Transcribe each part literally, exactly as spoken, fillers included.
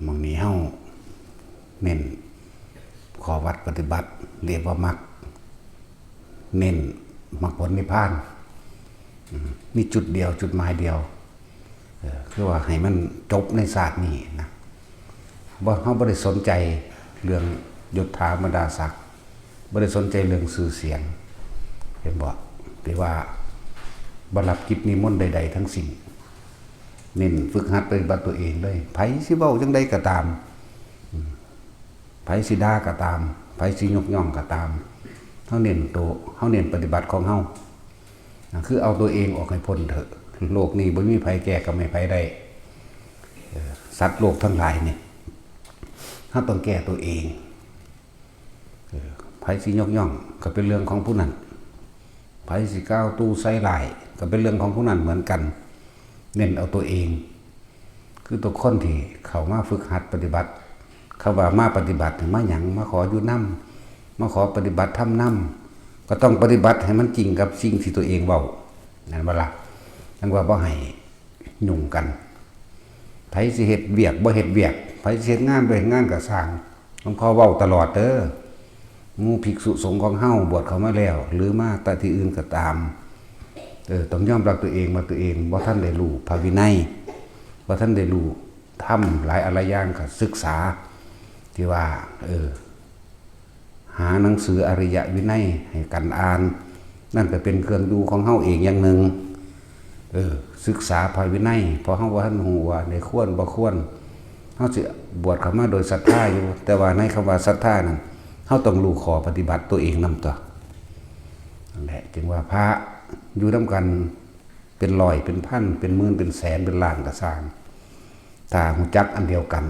หม่องนี้เฮาเน้นข้อวัดปฏิบัติ เรียกว่ามรรค เน้นมรรคผลนิพพาน อืม มีจุดเดียว จุดหมายเดียว เออ คือว่าให้มันจบในชาตินี้นะ บ่ เฮาบ่ได้สนใจเรื่องยศถาบรรดาศักดิ์ บ่ได้สนใจเรื่องชื่อเสียง เห็นบ่ ที่ว่าบ่รับกิจนิมนต์ใดๆทั้งสิ้น เน้นฝึกหัดปฏิบัติตัวเองเลย ไผสิเว้าจั่งใดก็ตาม อืม ไผสิด่าก็ตาม ไผสิยกย่องก็ตาม เฮาเน้นโต เฮาเน้นปฏิบัติของเฮา นะ คือเอาตัวเองออกให้พ้นเถอะ โลกนี้บ่มีไผแก้กรรมให้ไผได้ เออ สัตว์โลกทั้งหลายนี่ เฮาต้องแก้ตัวเอง เออ ไผสิยกย่องก็เป็นเรื่องของผู้นั้น ไผสิกล่าวตู่ใส่ร้ายก็เป็นเรื่องของผู้นั้นเหมือนกัน เน้นเอาตัวเอง คือตัวคนที่เข้ามาฝึกหัดปฏิบัติ คำว่ามาปฏิบัตินี่มาหยัง มาขออยู่นำ มาขอปฏิบัติธรรมนำ ก็ต้องปฏิบัติให้มันจริงกับสิ่งที่ตัวเองเว้า นั่นบ่ล่ะ จั่งว่าบ่ให้ยุ่งกัน ไผสิเฮ็ดเวียกบ่เฮ็ดเวียก ไผสิเฮ็ดงานบ่เฮ็ดงานก็ซ่าง หลวงพ่อเว้าตลอดเด้อ หมู่ภิกษุสงฆ์ของเฮาบวชเข้ามาแล้ว หรือมาแต่ที่อื่นก็ตาม เออ ต้องยอมรับตัวเองว่าตัวเองบ่ทันได้รู้พระวินัย บ่ทันได้รู้ธรรมหลายอะหลายอย่าง ก็ศึกษา ที่ว่า เออ หาหนังสืออริยวินัยให้กันอ่าน นั่นก็เป็นเครื่องอยู่ของเฮาเองอย่างหนึ่ง เออ ศึกษาพระวินัย เพราะเฮาบ่ทันฮู้ว่าได้ควรบ่ควร เฮาสิบวชเข้ามาโดยศรัทธาอยู่ แต่ว่าในคำว่าศรัทธานั้น เฮาต้องรู้ข้อปฏิบัติตัวเองนำตั๊ว นั่นแหละ จึงว่าพระอยู่นำกันเป็นร้อยเป็นพัน เป็นหมื่นเป็นแสนเป็นล้านก็ซ่าง ถ้าฮู้จักอันเดียวกัน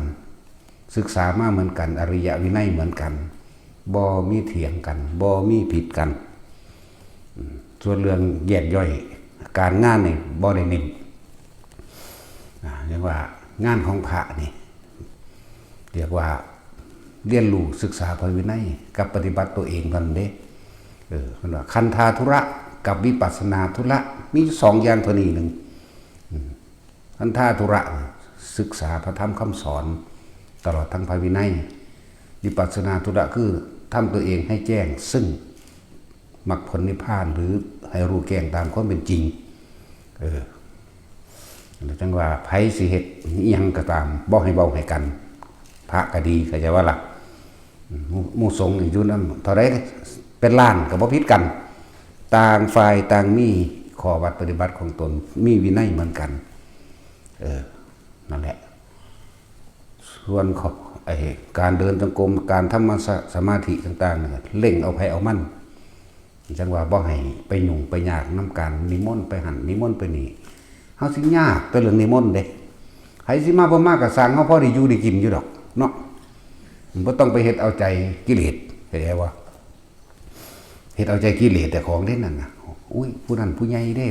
ศึกษามาเหมือนกัน อริยวินัยเหมือนกัน บ่มีเถียงกัน บ่มีผิดกัน อืม ส่วนเรื่องแยกย่อย การงานนี่บ่ได้เน้น อ่า เรียกว่างานของพระนี่ เรียกว่าเรียนรู้ศึกษาพระวินัยกับปฏิบัติตัวเองเท่านั้นเด้ เออ เพิ่นว่าคันธาธุระกับวิปัสสนาธุระ มีอยู่สองอย่างเท่านี้หนึ่ง อืม คันธาธุระ ศึกษาพระธรรมคำสอน ตลอดทั้งพระวินัย วิปัสสนาธุระคือทำตัวเองให้แจ้งซึ่งมรรคผลนิพพาน หรือให้รู้แจ้งตามความเป็นจริง เออ แล้วจั่งว่าไผสิเฮ็ดอิหยังก็ตาม บ่ให้เว้าให้กัน พระก็ดี เข้าใจบ่ล่ะ อืม หมู่ หมู่สงฆ์นี่อยู่นำเท่าใด เป็นล้านก็บ่ผิดกัน ต่างฝ่ายต่างมีข้อวัดปฏิบัติของตน มีวินัยเหมือนกัน เออ นั่นแหละ ส่วนข้อ ไอ้การเดินจงกรม การทำสมาธิต่างๆเนี่ย เร่งเอาไผเอามัน จั่งว่าบ่ให้ไปยุ่งไปยากนำการนิมนต์ไปหั่นนิมนต์ไปนี่ เฮาสิยากแต่เรื่องนิมนต์เด้ ไผสิมาบ่มาก็ซ่าง เฮาพอได้อยู่ได้กินอยู่ดอกเนาะ บ่ต้องไปเฮ็ดเอาใจกิเลส เข้าใจบ่ เฮ็ดเอาใจกิเลสเจ้าของเด้นั่นน่ะ อุ้ย ผู้นั้นผู้ใหญ่เด้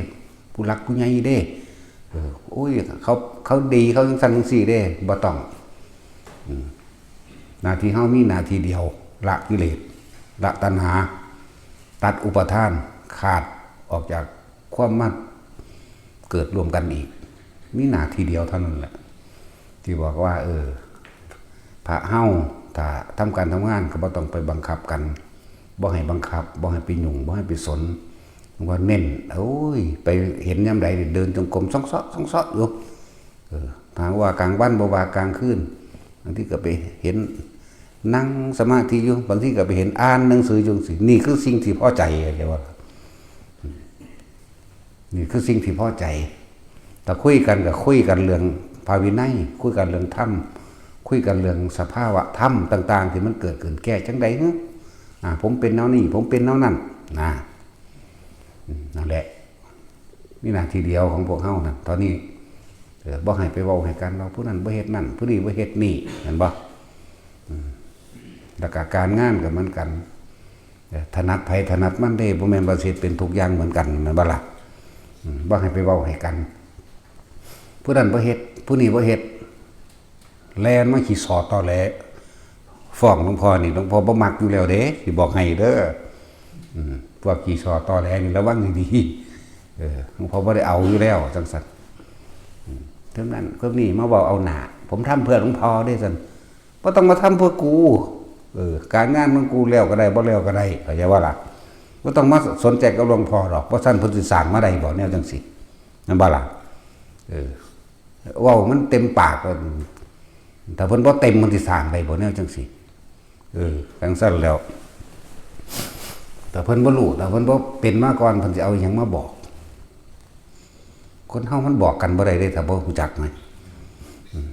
ผู้หลักผู้ใหญ่เด้ เออ อุ้ย เขา เขาดี เขาจั่งซั้นจั่งซี้เด้ บ่ต้อง อืม หน้าที่เฮามีหน้าที่เดียว ละกิเลส ละตัณหา ตัดอุปาทาน ขาดออกจากความมาเกิดร่วมกันอีก มีหน้าที่เดียวเท่านั้นแหละ ที่บอกว่า เออ พระเฮา ถ้าทำการทำงานก็บ่ต้องไปบังคับกัน บ่ให้บังคับ บ่ให้ไปยุ่ง บ่ให้ไปสน ว่าเน้น โอ้ย ไปเห็นยามใดเดินจงกรมซ่องเซาะซ่องเซาะอยู่ เออ ถ้าว่ากลางวันบ่ว่ากลางคืน บางทีก็ไปเห็นนั่งสมาธิอยู่ บางทีก็ไปเห็นอ่านหนังสืออยู่จั่งซี้ นี่คือสิ่งที่พอใจ เรียกว่า นี่คือสิ่งที่พอใจ ถ้าคุยกันก็คุยกันเรื่องพระวินัย คุยกันเรื่องธรรม คุยกันเรื่องสภาวะธรรมต่างๆที่มันเกิดขึ้น แก้จั่งใด๋ อ่า ผมเป็นแนวนี้ ผมเป็นแนวนั้น นะ อืม นั่นแหละ มีหน้าที่เดียวของพวกเฮานั่น ตอนนี้ เออ บ่ให้ไปเว้าให้กันว่าผู้นั้นบ่เฮ็ดนั่น ผู้นี้บ่เฮ็ดนี่ เห็นบ่ อืม แล้วก็การงานก็เหมือนกัน เออ ถนัดไผถนัดมันเด้ บ่แม่นว่าสิเฮ็ดเป็นทุกอย่างเหมือนกัน แม่นบ่ล่ะ อืม บ่ให้ไปเว้าให้กัน ผู้นั้นบ่เฮ็ด ผู้นี้บ่เฮ็ด แล่นมาขี้ซ้อตอแหล ฟ้องหลวงพ่อนี่ หลวงพ่อบ่มักอยู่แล้วเด้ สิบอกให้เด้อ อืม พวกขี้ซ้อตอแหลนี่ระวังดีๆ เออ หลวงพ่อบ่ได้เอาอยู่แล้ว จั่งซั้น อืม เท่านั้น คนนี้มาเว้าเอาหน้า ผมทำเพื่อหลวงพ่อเด้ซั่น บ่ต้องมาทำเพื่อกู เออ การงานของกูแล้วก็ได้ บ่แล้วก็ได้ เข้าใจบ่ล่ะ บ่ต้องมาสนใจกับหลวงพ่อดอก บ่ซั้นเพิ่นสิสร้างมาได้บ่ แนวจั่งซี้ แม่นบ่ล่ะ เออ เว้ามันเต็มปาก ถ้าเพิ่นบ่เต็ม เพิ่นสิสร้างได้บ่ แนวจั่งซี้ เออ จั่งซั้นแล้ว ถ้าเพิ่นบ่รู้ ถ้าเพิ่นบ่เป็นมาก่อน เพิ่นสิเอาอิหยังมาบอก คนเฮามันบอกกันบ่ได้เด้ ถ้าบ่รู้จักนะ อืม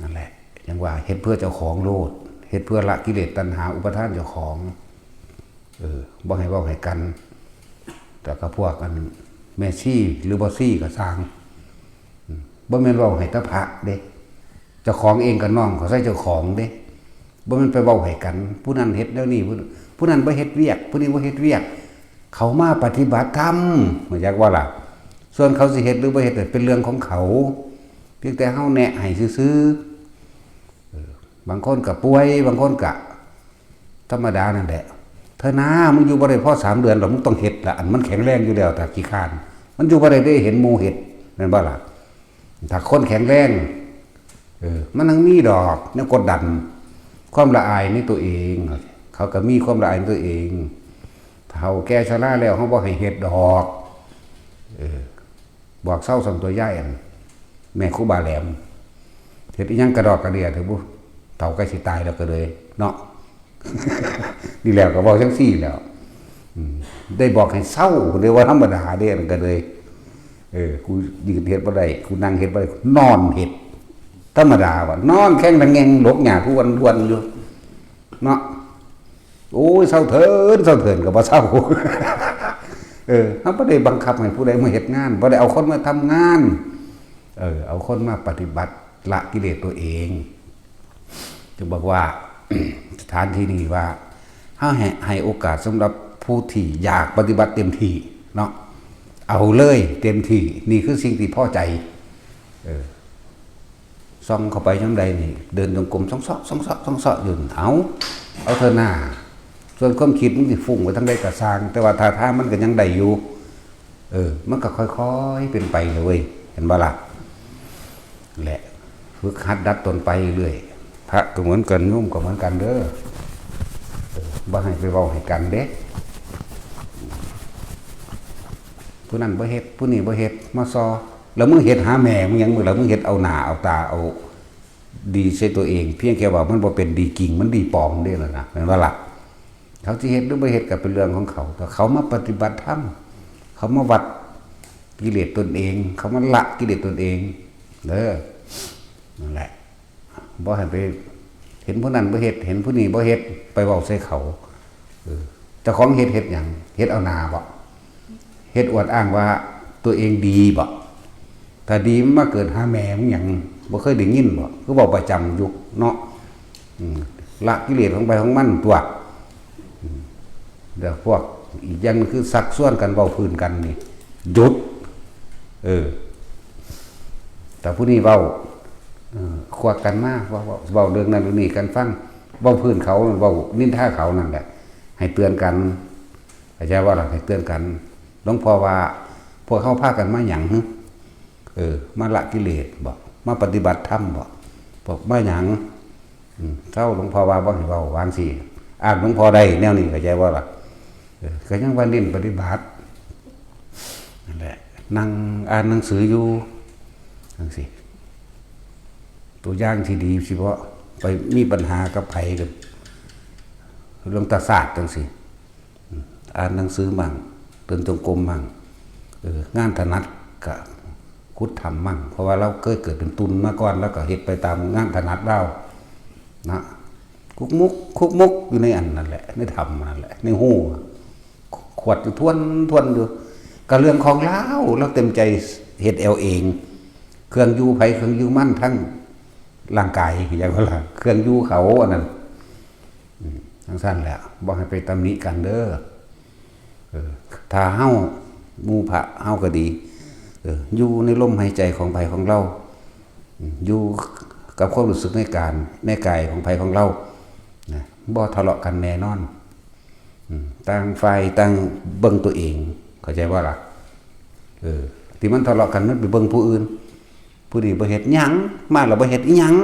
นั่นแหละ จั่งว่าเฮ็ดเพื่อเจ้าของโลด เฮ็ดเพื่อละกิเลสตัณหาอุปาทานเจ้าของ เออ บ่ให้เว้าให้กัน แต่ก็พวกอันแม่ชีหรือบ่ชีก็ซ่าง อืม บ่แม่นเว้าให้แต่พระเด้ เจ้าของเองก็น้อมเข้าใส่เจ้าของเด้ บ่แม่นไปเว้าให้กัน ผู้นั้นเฮ็ดแนวนี้ ผู้ ผู้นั้นบ่เฮ็ดเวียก ผู้นี้บ่เฮ็ดเวียก เขามาปฏิบัติธรรม รู้จักบ่ล่ะ ส่วนเขาสิเฮ็ดหรือบ่เฮ็ดน่ะเป็นเรื่องของเขา เพียงแต่เฮาแนะให้ซื่อๆ เออ บางคนก็ป่วย บางคนก็ธรรมดานั่นแหละ เธอนา มึงอยู่บ่ได้พอสามเดือนหรอก มึงต้องเฮ็ดละ อันมันแข็งแรงอยู่แล้ว ถ้าขี้คร้าน มันอยู่บ่ได้เด้ เห็นหมู่เฮ็ด แม่นบ่ล่ะ ถ้าคนแข็งแรง เออ มันยังมีดอกแนวกดดัน ความละอายในตัวเอง เขาก็มีความละอายในตัวเอง เฒ่าแก่ชราแล้ว เฮาบ่ให้เฮ็ดดอก เออ บอกเซาส่ำตัวยายอัน แม่ครูบาแหลม เฮ็ดอิหยังกระดอกกระเดียเถอะบุ เฒ่าใกล้สิตายแล้วก็เลย เนาะ นี่แหละก็เว้าจั่งซี้แหล้ว อืม ได้บอกให้เซา เรียกว่าธรรมดาเด้ อันนั้นก็เลย เออ กูยืนเฮ็ดบ่ได้ กูนั่งเฮ็ดบ่ได้ นอนเฮ็ด ธรรมดาว่ะ นอนแข้งตะแงงหลกหญ้าทุกวันทุกวันอยู่ เนาะ โอ้ย เซาเถิน เซาเถินก็บ่เซา เออ เฮาบ่ได้บังคับให้ผู้ใดมาเฮ็ดงาน บ่ได้เอาคนมาทำงาน เออ เอาคนมาปฏิบัติละกิเลสตัวเอง จึงบอกว่า สถานที่นี้ว่า เฮาให้ ให้โอกาสสำหรับผู้ที่อยากปฏิบัติเต็มที่เนาะ เอาเลยเต็มที่ นี่คือสิ่งที่พอใจ เออ ส่องเข้าไปยามใดนี่ เดินจงกรมส่องเซาะ ส่องเซาะ ส่องเซาะอยู่ เอา เอาเถอะหน้า ส่วนความคิดมันสิฟุ้งไปทางใดก็ซ่าง แต่ว่าท่าทางมันก็ยังได้อยู่ เออ มันก็ค่อยๆเป็นไปเลยเว้ย เห็นบ่ล่ะ แหละ ฝึกหัดดัดตนไปเรื่อย พระก็เหมือนกัน โยมก็เหมือนกันเด้อ เออ บ่ให้ไปเว้าให้กันเด้ ผู้นั้นบ่เฮ็ด ผู้นี้บ่เฮ็ด มาซอ แล้วมึงเฮ็ดหาแม่มึงหยัง มึง แล้วมึงเฮ็ดเอาหน้าเอาตาเอาดีใส่ตัวเอง เพียงแค่ว่ามันบ่เป็นดีจริง มันดีปลอมเด้ล่ะนะ แม่นบ่ล่ะ เขาสิเฮ็ดหรือบ่เฮ็ดก็เป็นเรื่องของเขา แต่เขามาปฏิบัติธรรม เขามาวัดกิเลสตนเอง เขามาละกิเลสตนเอง เด้อ นั่นแหละ บ่ให้ไปเห็นผู้นั้นบ่เฮ็ด เห็นผู้นี้บ่เฮ็ด ไปเว้าใส่เขา เออ เจ้าของเฮ็ด เฮ็ดหยัง เฮ็ดเอาหน้าบ่ เฮ็ดอวดอ้างว่าตัวเองดีบ่ ถ้าดีมันมาเกิดหาแม่มึงหยัง บ่เคยได้ยินบ่ คือเว้าประจำอยู่เนาะ อืม ละกิเลสของไผของมันตั๊ว อืม เดี๋ยวพวกอีกอย่างหนึ่งคือชักชวนกันเว้าพื้นกันนี่ หยุด เออ แต่ผู้นี้เว้า เออ ควักกันมา เว้า เว้า เว้าเรื่องนั้นเรื่องนี้กันฟัง เว้าพื้นเขา เว้านินทาเขานั่นแหละ ให้เตือนกัน เข้าใจบ่ล่ะ ให้เตือนกัน หลวงพ่อว่า พวกเขาพากันมาหยังหึ เออ มาละกิเลสบ่ มาปฏิบัติธรรมบ่ บอกมาหยัง อืม เซา หลวงพ่อว่าบ่ให้เว้า วาจั่งซี้ อ้างหลวงพ่อได้แนวนี้ เข้าใจบ่ล่ะ เออ ก็ยังว่าเน้นปฏิบัติ นั่นแหละ นั่งอ่านหนังสืออยู่ จั่งซี้ ตัวอย่างที่ดีสิบ่ไปมีปัญหากับไผ ก็เรื่องตาสาดจั่งซี้ อืม อ่านหนังสือมั่ง เดินจงกรมมั่ง เออ งานถนัดก็ขุดถ้ำมั่ง เพราะว่าเราเคยเกิดเป็นตุ่นมาก่อน แล้วก็เฮ็ดไปตามงานถนัดเรา นะ คุกมุก คุกมุกอยู่ในอันนั่นแหละ ในถ้ำนั่นแหละ ในฮู ขวดอยู่ทวน ทวนอยู่ ก็เรื่องของเรา เราเต็มใจเฮ็ดเอาเอง เครื่องอยู่ไผ เครื่องอยู่มัน ทั้งร่างกาย อย่างว่าล่ะ เครื่องอยู่เขาอันนั้น อืม จั่งซั้นแหละ บ่ให้ไปตำหนิกันเด้อ เออ ถ้าเฮา หมู่พระเฮาก็ดี เออ อยู่ในลมหายใจของไผของเรา อืม อยู่กับความรู้สึกในการ ในกายของไผของเรา นะ บ่ทะเลาะกันแน่นอน อืม ต่างฝ่ายต่างเบิ่งตัวเอง เข้าใจบ่ล่ะ เออ ที่มันทะเลาะกันมันไปเบิ่งผู้อื่น ผู้นี้บ่เฮ็ดหยัง มาแล้วบ่เฮ็ดอีหยัง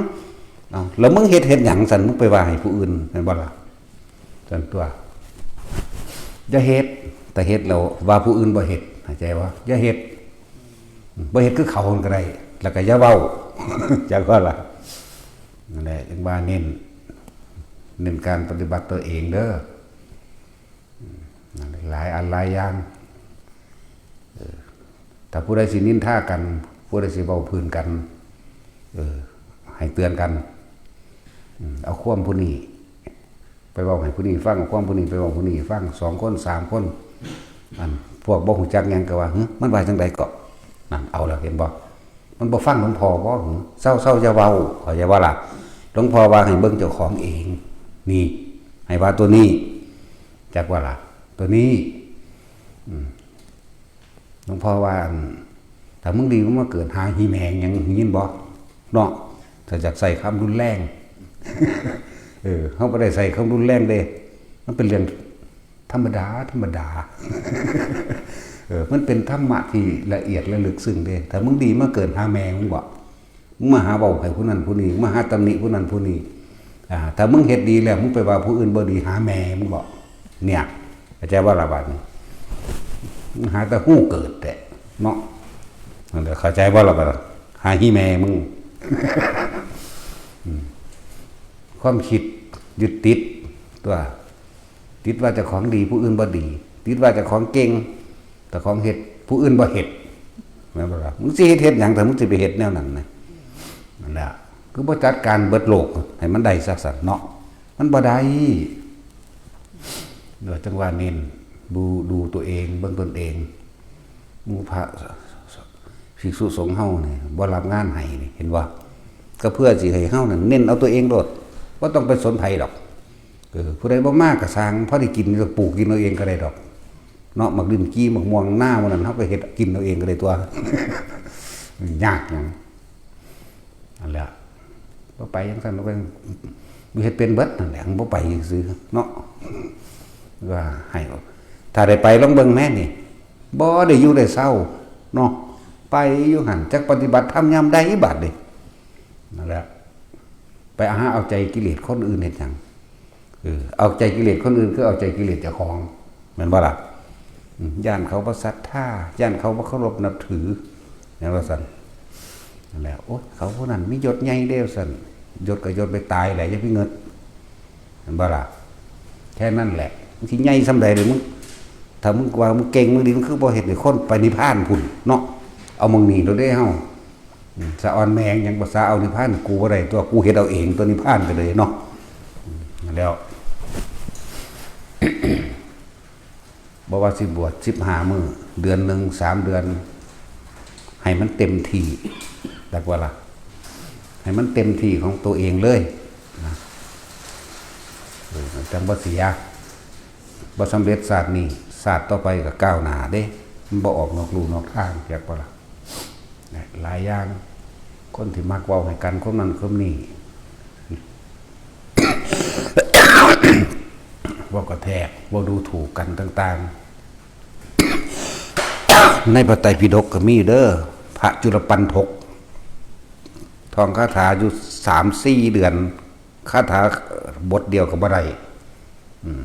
เอา แล้วมึงเฮ็ด เฮ็ดหยังซั่น มึงไปว่าให้ผู้อื่นแม่นบ่ล่ะ ซั่นตั๊ว อย่าเฮ็ด แต่เฮ็ดแล้วว่าผู้อื่นบ่เฮ็ด เข้าใจบ่ อย่าเฮ็ด บ่เฮ็ดคือเขาก็ได้ แล้วก็อย่าเว้า จักว่าล่ะ นั่นแหละ จึงว่าเน้น เน้นการปฏิบัติตัวเองเด้อ นั่นแหละ หลายอันหลายอย่าง เออ ถ้าผู้ใดสินินทากัน ผู้ใดสิเว้าพื้นกัน เออ ให้เตือนกัน อืม เอาความผู้นี้ ไปเว้าให้ผู้นี้ฟัง เอาความผู้นี้ไปเว้าผู้นี้ฟัง สองคน สามคน อันพวกบ่ฮู้จักหยังก็ว่า "หึ มันว่าจั่งใดเกาะ" นั่น เอาแล้ว เห็นบ่ มันบ่ฟังหลวงพ่อบ่ "หึ เซาๆ อย่าเว้า" เข้าใจบ่ล่ะ หลวงพ่อว่าให้เบิ่งเจ้าของเอง นี่ ให้ว่าตัวนี้ จักว่าล่ะ ตัวนี้ อืม หลวงพ่อว่า อัน ถ้ามึงดีมึงมาเกิดหาฮีแมงหยัง ยินบ่ เนาะ ถ้าอยากใส่คำรุนแรง เออ เฮาบ่ได้ใส่คำรุนแรงเด้ มันเป็นเรื่องธรรมดา ธรรมดา เออ มันเป็นธรรมะที่ละเอียดและลึกซึ้งเด้ ถ้ามึงดีมาเกิดหาแมงมึงบ่ มึงมาหาเว้าให้ผู้นั้นผู้นี้ มาหาตำหนิผู้นั้นผู้นี้ อ่า ถ้ามึงเฮ็ดดีแล้ว มึงไปว่าผู้อื่นบ่ดี หาแม่มึงบ่ เนี่ย เข้าใจบ่ล่ะบัดนี้ มึงหาแต่ฮู้เกิดแท้เนาะ นั่นแหละ เข้าใจบ่ล่ะบัดนี้ หาฮีแม่มึง อืม ความคิดยึดติดตั๊ว ติดว่าเจ้าของดี ผู้อื่นบ่ดี ติดว่าเจ้าของเก่ง เจ้าของเฮ็ด ผู้อื่นบ่เฮ็ด แม่นบ่ล่ะ มึงสิเฮ็ด เฮ็ดหยัง ถ้ามึงสิไปเฮ็ดแนวนั้นนะ นั่นแหละ คือบ่จัดการเบิดโลกให้มันได้ซะซั่นเนาะ มันบ่ได้ เดี๋ยวจั่งว่าเน้น ดู ดูตัวเอง เบิ่งตนเอง หมู่พระภิกษุสงฆ์เฮานี่บ่รับงานให้นี่ เห็นบ่ ก็เพื่อสิให้เฮานั่นเน้นเอาตัวเองโลด บ่ต้องไปสนไผดอก เออ ผู้ใดบ่มาก็ซ่าง พอได้กินก็ปลูกกินเอาเองก็ได้ดอก เนาะ หมากลิ้นกี้ หมากม่วง นาหมู่นั้น เฮาก็เฮ็ดกินเอาเองก็ได้ตั๊ว ยากหยัง นั่นแหละ บ่ไปจั่งซั่น บ่ไป บ่เฮ็ดเป็นเบิดนั่นแหละ บ่ไปซื่อๆ เนาะ ว่าให้ ถ้าได้ไปลองเบิ่งแหน่นี่ บ่ได้อยู่ได้เซา เนาะ ไปอยู่หั่น จักปฏิบัติธรรมยามใดบัดนี้ นั่นแหละ ไปหาเอาใจกิเลสคนอื่นเฮ็ดหยัง เออ เอาใจกิเลสคนอื่นคือเอาใจกิเลสเจ้าของ แม่นบ่ล่ะ อืม ย้านเขาบ่ศรัทธา ย้านเขาบ่เคารพนับถือ แม่นว่าซั่น นั่นแหละ โอ๊ย เขาผู้นั้นมียศใหญ่เด้ ว่าซั่น ยศก็ยศไปตายแหละ อย่าไปเงิด แม่นบ่ล่ะ แค่นั้นแหละ มึงสิใหญ่ส่ำใดเลยมึง ถ้ามึงว่ามึงเก่งมึงดี มึงคือบ่เฮ็ดให้คนไปนิพพานพุ้นเนาะ เอาหม่องนี้โลดเด้เฮา อืม สะออนแม่งหยัง ภาษาเอานิพพานกูบ่ได้ตั๊ว กูเฮ็ดเอาเองตั๊ว นิพพานก็เลยเนาะ อืม แล้ว บ่ว่าสิบวชสิบห้ามื้อ เดือนหนึ่ง สามเดือน ให้มันเต็มที่ จักว่าล่ะ ให้มันเต็มที่ของตัวเองเลยนะ เออ จั่งบ่เสีย บ่สำเร็จชาตินี้ ชาติต่อไปก็ก้าวหน้าเด้ มันบ่ออกนอกลู่นอกทาง จักบ่ล่ะ หลายอย่าง คนที่มักเว้าให้กัน คนนั้นคนนี้ เว้ากระแทก เว้าดูถูกกันต่างๆ ในพระไตรปิฎกก็มีเด้อ พระจุลปัณฑก ท่องคาถาอยู่สามสี่เดือน คาถาบทเดียวก็บ่ได้ อืม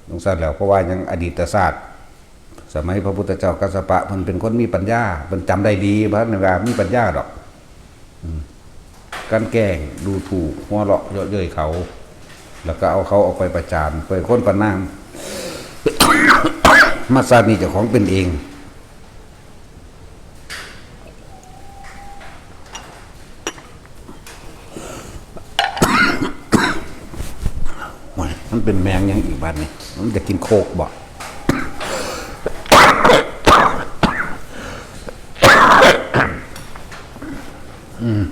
จั่งซั่นแหล้ว เพราะว่ายังอดีตชาติ สมัยพระพุทธเจ้ากัสสปะ เพิ่นเป็นคนมีปัญญา เพิ่นจำได้ดี บ่ทันได้ว่ามีปัญญาดอก อืม กลั่นแกล้ง ดูถูก หัวเราะเยาะเย้ยเขา แล้วก็เอาเขาออกไปประจาน เป็นคนประณาม มาชาตินี้เจ้าของเป็นเอง โอ้ย มันเป็นแมงหยังอีกบัดนี้ มันจะกินโคกบ่ อืม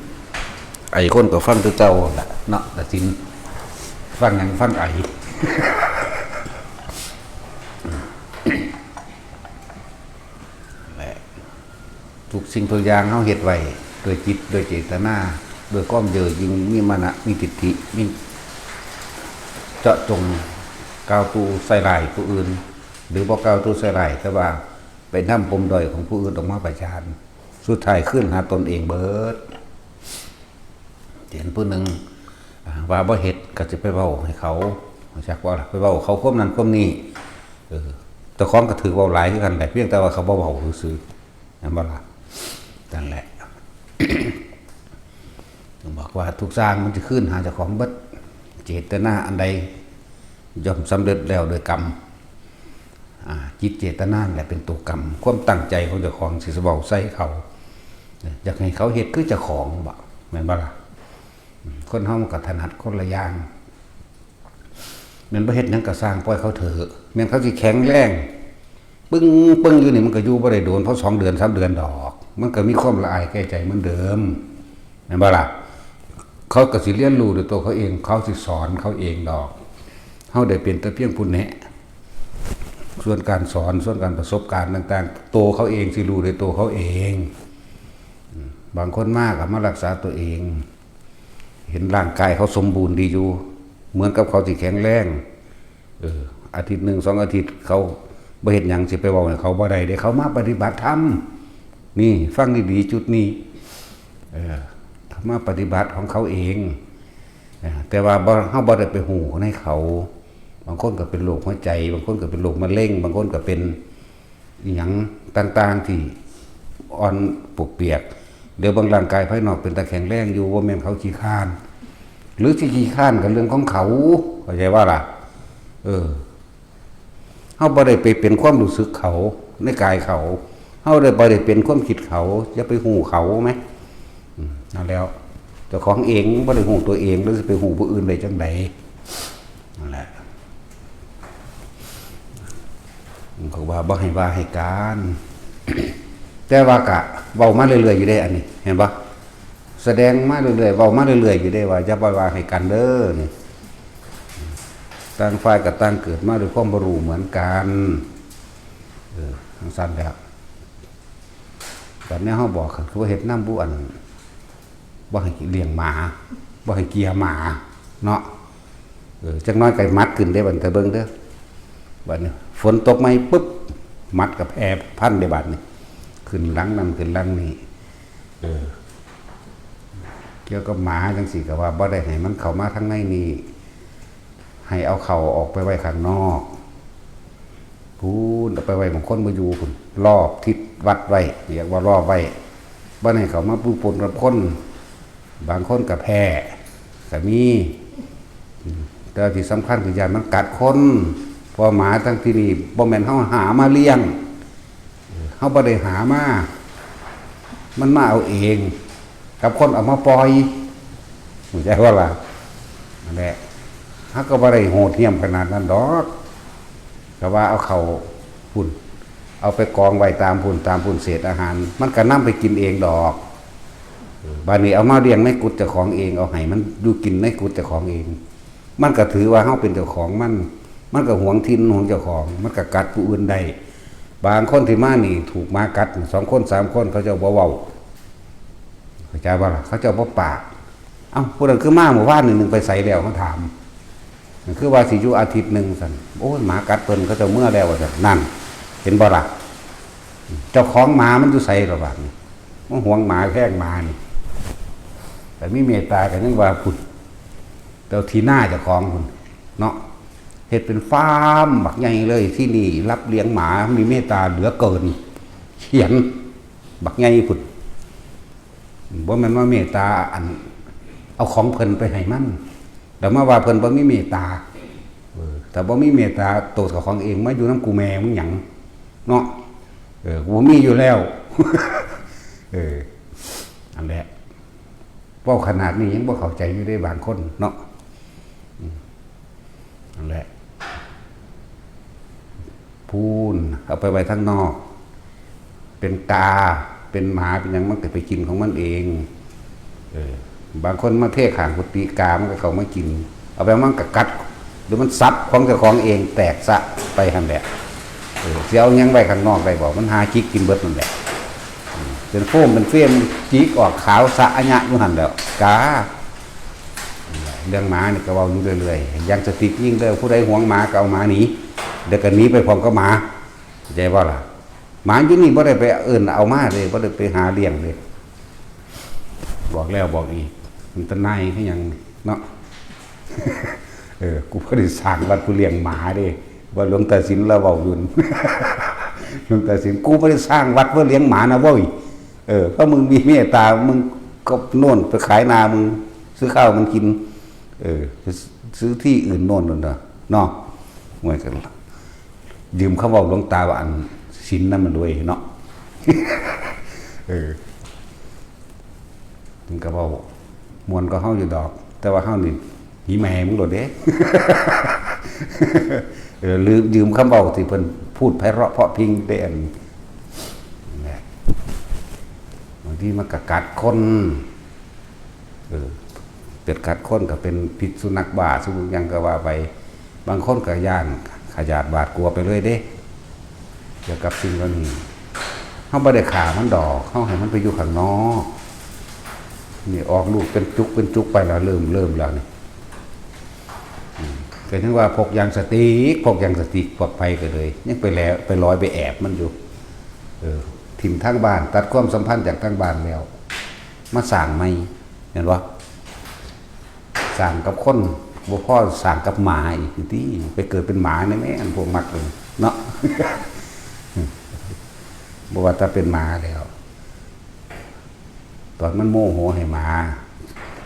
ไอ้คนก็ฟังแต่เจ้าหั่นล่ะเนาะ ตัดสิน ฟังหยัง ฟังไอ้ แหละ ทุกสิ่งทุกอย่างเฮาเฮ็ดไว้ด้วยจิต ด้วยเจตนา ด้วยความเย่อหยิ่ง มีมานะ มีทิฏฐิ มีเจาะจง กล่าวตู่ใส่ร้ายผู้อื่น หรือบ่กล่าวตู่ใส่ร้าย แต่ว่าไปนำปมด้อยของผู้อื่นออกมาประจาน สุดท้ายคืนหาตนเองเบิด เห็นผู้หนึ่ง อ่า ว่าบ่เฮ็ดก็สิไปเว้าให้เขา จักว่าล่ะ ไปเว้าเขาความนั้นความนี้ เออ เจ้าของก็ถืกเว้าหลายคือกันแหละ เพียงแต่ว่าเขาบ่เว้าซื่อๆ แม่นบ่ล่ะ นั่นแหละ ต้องบอกว่าทุกอย่างมันสิคืนหาเจ้าของเบิด เจตนาอันใดย่อมสำเร็จแล้วโดยกรรม อ่า จิตเจตนานั่นแหละเป็นตัวกรรม ความตั้งใจของเจ้าของสิเว้าใส่เขา อยากให้เขาเฮ็ดคือเจ้าของบ่ แม่นบ่ล่ะ คนเฮามันก็ถนัดคนละอย่าง แม่นบ่เฮ็ดหยังก็ซ่าง ปล่อยเขาเถอะ แม่นเขาสิแข็งแรง ปึ้งปึ้งอยู่นี่มันก็อยู่บ่ได้โดน เพราะสองเดือนสามเดือนดอก มันก็มีความละอายแก่ใจเหมือนเดิม แม่นบ่ล่ะ เขาก็สิเรียนรู้ด้วยตัวเขาเอง เขาสิสอนเขาเองดอก เฮาได้เป็นแต่เพียงผู้แนะ ส่วนการสอน ส่วนการประสบการณ์ต่างๆ ตัวเขาเองสิรู้ด้วยตัวเขาเอง อืม บางคนมาก็มารักษาตัวเอง เห็นร่างกายเขาสมบูรณ์ดีอยู่ เหมือนกับเขาสิแข็งแรง เออ อาทิตย์หนึ่งสองอาทิตย์เขาบ่เฮ็ดหยัง สิไปเว้าให้เขาบ่ได้เด้ เขามาปฏิบัติธรรม นี่ฟังดีๆ จุดนี้ เออ เขามาปฏิบัติของเขาเอง เออ แต่ว่าบ่ เฮาบ่ได้ไปฮู้ในเขา บางคนก็เป็นโรคหัวใจ บางคนก็เป็นโรคมะเร็ง บางคนก็เป็น อิหยังต่างๆที่อ่อนปวกเปียก เดี๋ยวเบิ่งร่างกายภายนอกเป็นตาแข็งแรงอยู่ บ่แม่นเขาขี้คร้าน หรือสิขี้คร้านก็เรื่องของเขา เข้าใจว่าล่ะ เออ เฮาบ่ได้ไปเป็นความรู้สึกเขา ในกายเขา เฮาได้บ่ได้เป็นความคิดเขา อย่าไปฮู้เขาแหม อืม นั่นแล้ว เจ้าของเองบ่ได้ฮู้ตัวเอง แล้วสิไปฮู้ผู้อื่นได้จั่งใด นั่นแหละ เขาว่าบ่ให้ว่าให้การ แต่ว่ากะเว้ามาเรื่อยๆอยู่เด้ อันนี้ เห็นบ่ แสดงมาเรื่อยๆ เว้ามาเรื่อยๆอยู่เด้ ว่าอย่าบ่ว่าให้กันเด้อนี่ ต่างฝ่ายก็ต่างเกิดมาด้วยความบ่รู้เหมือนกัน เออ จั่งซั้นแหละ บัดนี้เฮาบอกคันคือว่าเฮ็ดนำผู้อัน บ่ให้เลี้ยงหมา บ่ให้เกียหมา เนาะ เออ จักหน่อยก็หมัดขึ้นเด้ บัดนี้เบิ่งเด้อ บัดนี้ฝนตกใหม่ปุ๊บ หมัดก็แพร่พันธุ์เด้ บัดนี้ ขึ้นหลังนั่นขึ้นหลังนี่ เออ เกี่ยวกับหมาจั่งซี้ก็ว่าบ่ได้ให้มันเข้ามาทางในนี่ ให้เอาเข้าออกไปไว้ข้างนอก พู้นเอาไปไว้หม่องคนบ่อยู่พู้น รอบทิศวัดไว้ เรียกว่ารอบไว้ บ่ให้เข้ามาปะปนกับคน บางคนก็แพร่ก็มี อืม แต่ที่สำคัญคือย้านมันกัดคน เพราะหมาทั้งที่นี่บ่แม่นเฮาหามาเลี้ยง เฮาบ่ได้หามา มันมาเอาเอง กับคนเอามาปล่อย เข้าใจบ่ล่ะ นั่นแหละ เฮาก็บ่ได้โหดเหี้ยมขนาดนั้นดอก ก็ว่าเอาเข้าพู้น เอาไปกองไว้ตามพู้น ตามพู้นเศษอาหาร มันก็นำไปกินเองดอก เออ บัดนี้เอามาเลี้ยงในกุฏิเจ้าของเอง เอาให้มันอยู่กินในกุฏิเจ้าของเอง มันก็ถือว่าเฮาเป็นเจ้าของมัน มันก็หวงถิ่นหวงเจ้าของ มันก็กัดผู้อื่นได้ บางคนที่มานี่ถูกหมากัด สองคนสามคนเขาเจ้าบ่เว้า เข้าใจบ่ล่ะ เขาเจ้าบ่ปาก เอ้า ผู้นั้นคือมาเมื่อวานนี่ หนึ่งไปไสแล้ว เขาถาม คือว่าสิอยู่อาทิตย์หนึ่งซั่น โอ้ย หมากัดเพิ่น เขาเจ้าเมือแล้วว่าซั่น นั่น เห็นบ่ล่ะ เจ้าของหมามันอยู่ไสล่ะบัดนี้ มันหวงหมาแพงหมานี่ แต่มีเมตตาก็ยังว่าพุ้น เจ้าที่นาเจ้าของพุ้น เนาะ เฮ็ดเป็นฟาร์มบักใหญ่เลย ที่นี่รับเลี้ยงหมา มีเมตตาเหลือเกิน เขียนบักใหญ่พุ้น บ่แม่นว่าเมตตาอัน เอาของเพิ่นไปให้มัน แล้วมาว่าเพิ่นบ่มีเมตตา เออ ถ้าบ่มีเมตตา โตเจ้าของเองมาอยู่นำกูแม่มึงหยัง เนาะ เออ กูมีอยู่แล้ว เออ นั่นแหละ เว้าขนาดนี้ยังบ่เข้าใจอยู่เด้บางคนเนาะ อืม นั่นแหละ พู้น เอาไปไว้ทางนอก เป็นกา เป็นหมา เป็นหยัง มันก็ไปกินของมันเอง เออ บางคนมาเทข้างกุฏิ กามันก็เข้ามากิน เอาไปมันก็กัด หรือมันสับของเจ้าของเอง แตกสะไปหั่นแหละ เออ สิเอาหยังไว้ข้างนอกได้บ่ มันหาจิกกินเบิดนั่นแหละ อืม เป็นโฟม เป็นเฟรม จิกออกขาวสะอะยะอยู่หั่นแหล้ว กา เรื่องหมานี่ก็เว้าอยู่เรื่อยๆ อย่างสติยิ่งเด้อ ผู้ใดหวงหมาก็เอาหมาหนี เดี๋ยวก็หนีไปพร้อมกับหมา เข้าใจบ่ล่ะ หมาอยู่นี่บ่ได้ไปเอิ้นเอามาเด้ บ่ได้ไปหาเลี้ยงเด้ บอกแล้วบอกอีก มันตะนายคือหยังเนาะ เออ กูบ่ได้สร้างวัดเพื่อเลี้ยงหมาเด้ ว่าหลวงตาสินลาวเว้าอยู่ หลวงตาสิน กูบ่ได้สร้างวัดเพื่อเลี้ยงหมานะเว้ย เออ ถ้ามึงมีเมตตา มึงก็โน่นไปขายนามึง ซื้อข้าวมันกิน เออ ไปซื้อที่อื่นโน่นนั่นน่ะ เนาะ เหมือนกัน ยืมคำเว้าหลวงตาว่าอันศีลนำมันด้วยเนาะ เออ มันก็เว้าม่วนกว่าเฮาอยู่ดอก แต่ว่าเฮานี่หีแม่มึงโลดเด้ เออ ลืม ยืมคำเว้าที่เพิ่นพูดไพเราะเพราะพริ้งได้อัน นั่นแหละ บางทีมันก็กัดคน เออ เกิดกัดคนก็เป็นพิษสุนัขบ้า สุนัขหยังก็ว่าไป บางคนก็ย้านขยาดหวาดกลัวไปเลยเด้ เกี่ยวกับสิ่งเหล่านี้ เฮาบ่ได้ฆ่ามันดอก เฮาให้มันไปอยู่ข้างนอก นี่ออกลูกเป็นจุกเป็นจุกไปแล้ว เริ่ม เริ่มแล้วนี่ อืม ก็ถึงว่าพกยางสติ๊ก พกยางสติ๊ก พกไปก็เลย ยังไปแล้ว ไปลอยไปแอบมันอยู่ เออ ถิ่มทางบ้าน ตัดความสัมพันธ์จากทางบ้านแล้ว มาสร้างใหม่ เห็นบ่ สร้างกับคน บ่พอสร้างกับหมาอีกติ ไปเกิดเป็นหมาแน่แม่ อันพวกมักเลยเนาะ บ่ว่าแต่เป็นหมาแล้ว ตอนมันโมโหให้หมา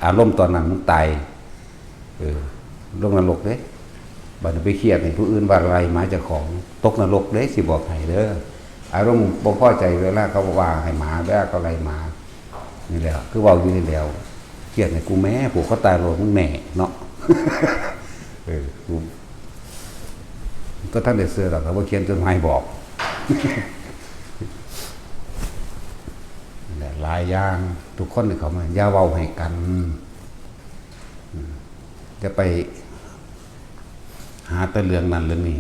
อารมณ์ตอนนั้นมันตาย เออ ลงนรกเด้ บัดนี้ไปเครียดให้ผู้อื่นว่าไล่หมาเจ้าของ ตกนรกเด้ สิบอกให้เด้อ อารมณ์บ่พอใจเวลาเขาว่าให้หมา เวลาเขาไล่หมา นี่แหละ คือเว้าอยู่นี่แล้ว เครียดให้กูแม่ ผูกคอตายโลดมึงแน่เนาะ เออ กู ก็ท่านได้เชื่อหรอก เขาบ่เขียนจดหมายบอก นั่นแหละ หลายอย่าง ทุกคนนี่เขามา อย่าเว้าให้กัน อืม อย่าไปหาแต่เรื่องนั้นเรื่องนี้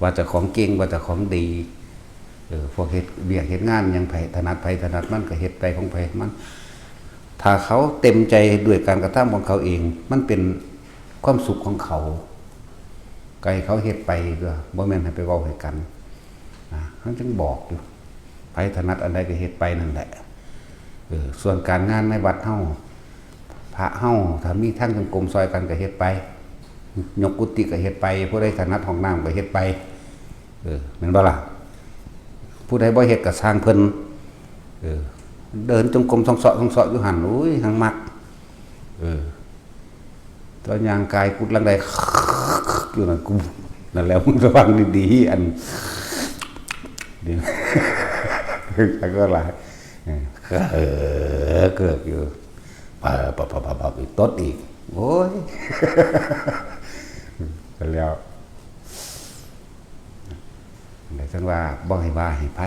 ว่าเจ้าของเก่ง ว่าเจ้าของดี เออ พวกเฮ็ดเวียกเฮ็ดงานหยัง ไผถนัดไผถนัดมันก็เฮ็ดไปของไผมัน ถ้าเขาเต็มใจด้วยการกระทำของเขาเอง มันเป็นความสุขของเขา ก็ให้เขาเฮ็ดไป ก็บ่แม่นให้ไปเว้าให้กัน นะ มันจึงบอกอยู่ ไผถนัดอันใดก็เฮ็ดไปนั่นแหละ เออ ส่วนการงานในวัดเฮา พระเฮา ถ้ามีทางจงกรมซอยกันก็เฮ็ดไป ยกกุฏิก็เฮ็ดไป ผู้ใดถนัดห้องน้ำก็เฮ็ดไป เออ แม่นบ่ล่ะ ผู้ใดบ่เฮ็ดก็ซ่างเพิ่น เออ เดินจงกรมส่องเซาะส่องเซาะอยู่หั่น โอ้ย หังมัก เออ ตัวยางกายกุดลังใด อยู่นั่น กู นั่นแหละ มึงระวังดีๆ อัน นี่ แล้วก็หลาย เออ เออ เกิดอยู่ ปะปะปะปะปะ อีกตดอีก โอ้ย แล้ว แต่จังว่าบ่ให้ว่าให้ไผ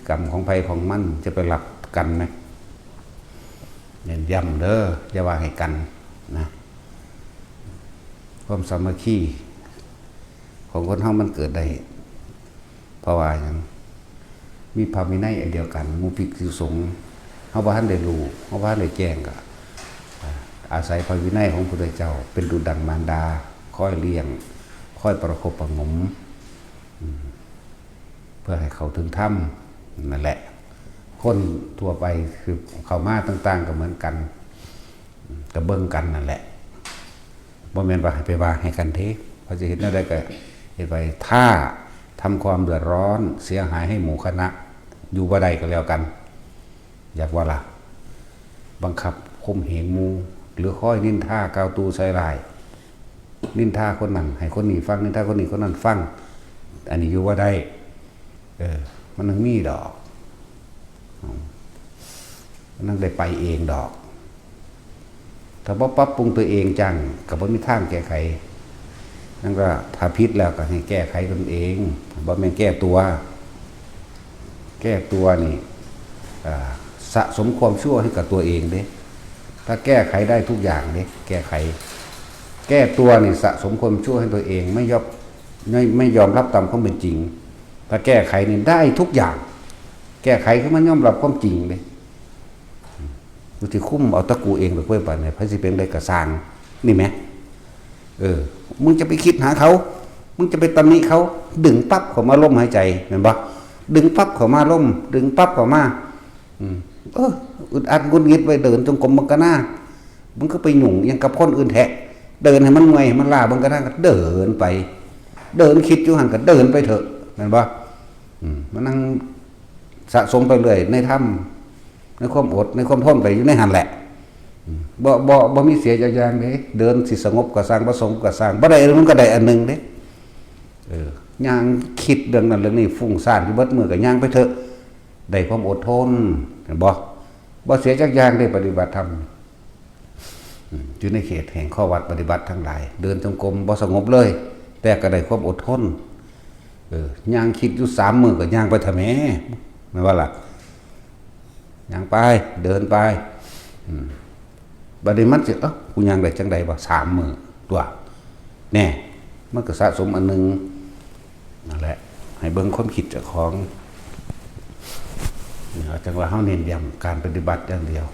กรรมของไผของมัน จะไปรับกันนะ เน้นย้ำเด้อ อย่าว่าให้กันนะ ความสามัคคีของคนเฮามันเกิดได้ เพราะว่าหยัง มีพระวินัยอันเดียวกัน หมู่ภิกษุสงฆ์ เฮาบ่ทันได้รู้ เฮาบ่ทันได้แจ้ง ก็ อ่า อาศัยพระวินัยของพระพุทธเจ้า เป็นดุจดังมารดา คอยเลี้ยง คอยประคบประหงม อืม เพื่อให้เข้าถึงธรรม นั่นแหละ คนทั่วไปคือเข้ามาต่างๆ ก็เหมือนกัน อืม ก็เบิ่งกันนั่นแหละ บ่แม่นว่าให้ไปว่าให้กันเด้ ว่าสิเฮ็ดแนวใดก็เฮ็ดไป ถ้าทำความเดือดร้อนเสียหายให้หมู่คณะ อยู่บ่ได้ก็แล้วกัน อยากว่าล่ะ บังคับข่มเหงหมู่ หรือคอยนินทากล่าวตู่ใส่ร้าย นินทาคนนั้นให้คนนี้ฟัง นินทาคนนี้คนนั้นฟัง อันนี้อยู่บ่ได้ เออ มันยังมีดอก อืม มันยังได้ไปเองดอก ถ้าบ่ปรับปรุงตัวเองจัง ก็บ่มีทางแก้ไข นั่นก็ถ้าผิดแล้วก็ให้แก้ไขตนเอง บ่แม่นแก้ตัว แก้ตัวนี่ อ่า สะสมความชั่วให้กับตัวเองเด้ ถ้าแก้ไขได้ทุกอย่างเด้ แก้ไข แก้ตัวนี่สะสมความชั่วให้ตัวเอง ไม่ยอม ไม่ ไม่ยอมรับตามความเป็นจริง ถ้าแก้ไขนี่ได้ทุกอย่าง แก้ไขคือมันยอมรับความจริงเด้ กูสิคุมเอาแต่กูเองดอกเว้ย บัดนี้ ไผสิเป็นได้กะซ่าง นี่แหม เออ มึงจะไปคิดหาเขา มึงจะไปตำหนิเขา ดึงปั๊บเข้ามาลมหายใจ แม่นบ่ ดึงปั๊บเข้ามาลม ดึงปั๊บเข้ามา อืม เออ อึดอัดหงุดหงิดไว้ เดินจงกรมเบิ่งกะนา มันคือไปหยุ่งหยังกับคนอื่นแท้ เดินให้มันเมื่อยให้มันล้าเบิ่งกะนา ก็เดินไป เดินคิดอยู่หั่นก็เดินไปเถอะ แม่นบ่ อืม มานั่งสะสมไปเรื่อยในธรรม ในความอด ในความทนไปอยู่ในหั่นแหละ อืม บ่ บ่ บ่มีเสียจักอย่างเด้ เดินสิสงบก็ซ่าง บ่สงบก็ซ่าง บ่ได้อันหนึ่งมันก็ได้อันหนึ่งเด้ เออ ย่างคิดเรื่องนั้นเรื่องนี้ ฟุ้งซ่านอยู่เบิดมื้อก็ย่างไปเถอะ ได้ความอดทน เห็นบ่ บ่เสียจักอย่างเด้ ปฏิบัติธรรม อืม อยู่ในเขตแห่งข้อวัดปฏิบัติทั้งหลาย เดินจงกรมบ่สงบเลย แต่ก็ได้ความอดทน เออ ย่างคิดอยู่สามมื้อก็ย่างไปเถอะแหม แม่นบ่ล่ะ ย่างไป เดินไป อืม บัดนี้มันสิ เอ้า กูย่างได้จั่งใดวะ สามมื้อตั๊ว แน่ มันก็สะสมอันหนึ่ง นั่นแหละ ให้เบิ่งความคิดเจ้าของ เอาจั่งว่าเฮาเน้นย้ำการปฏิบัติอย่างเดียว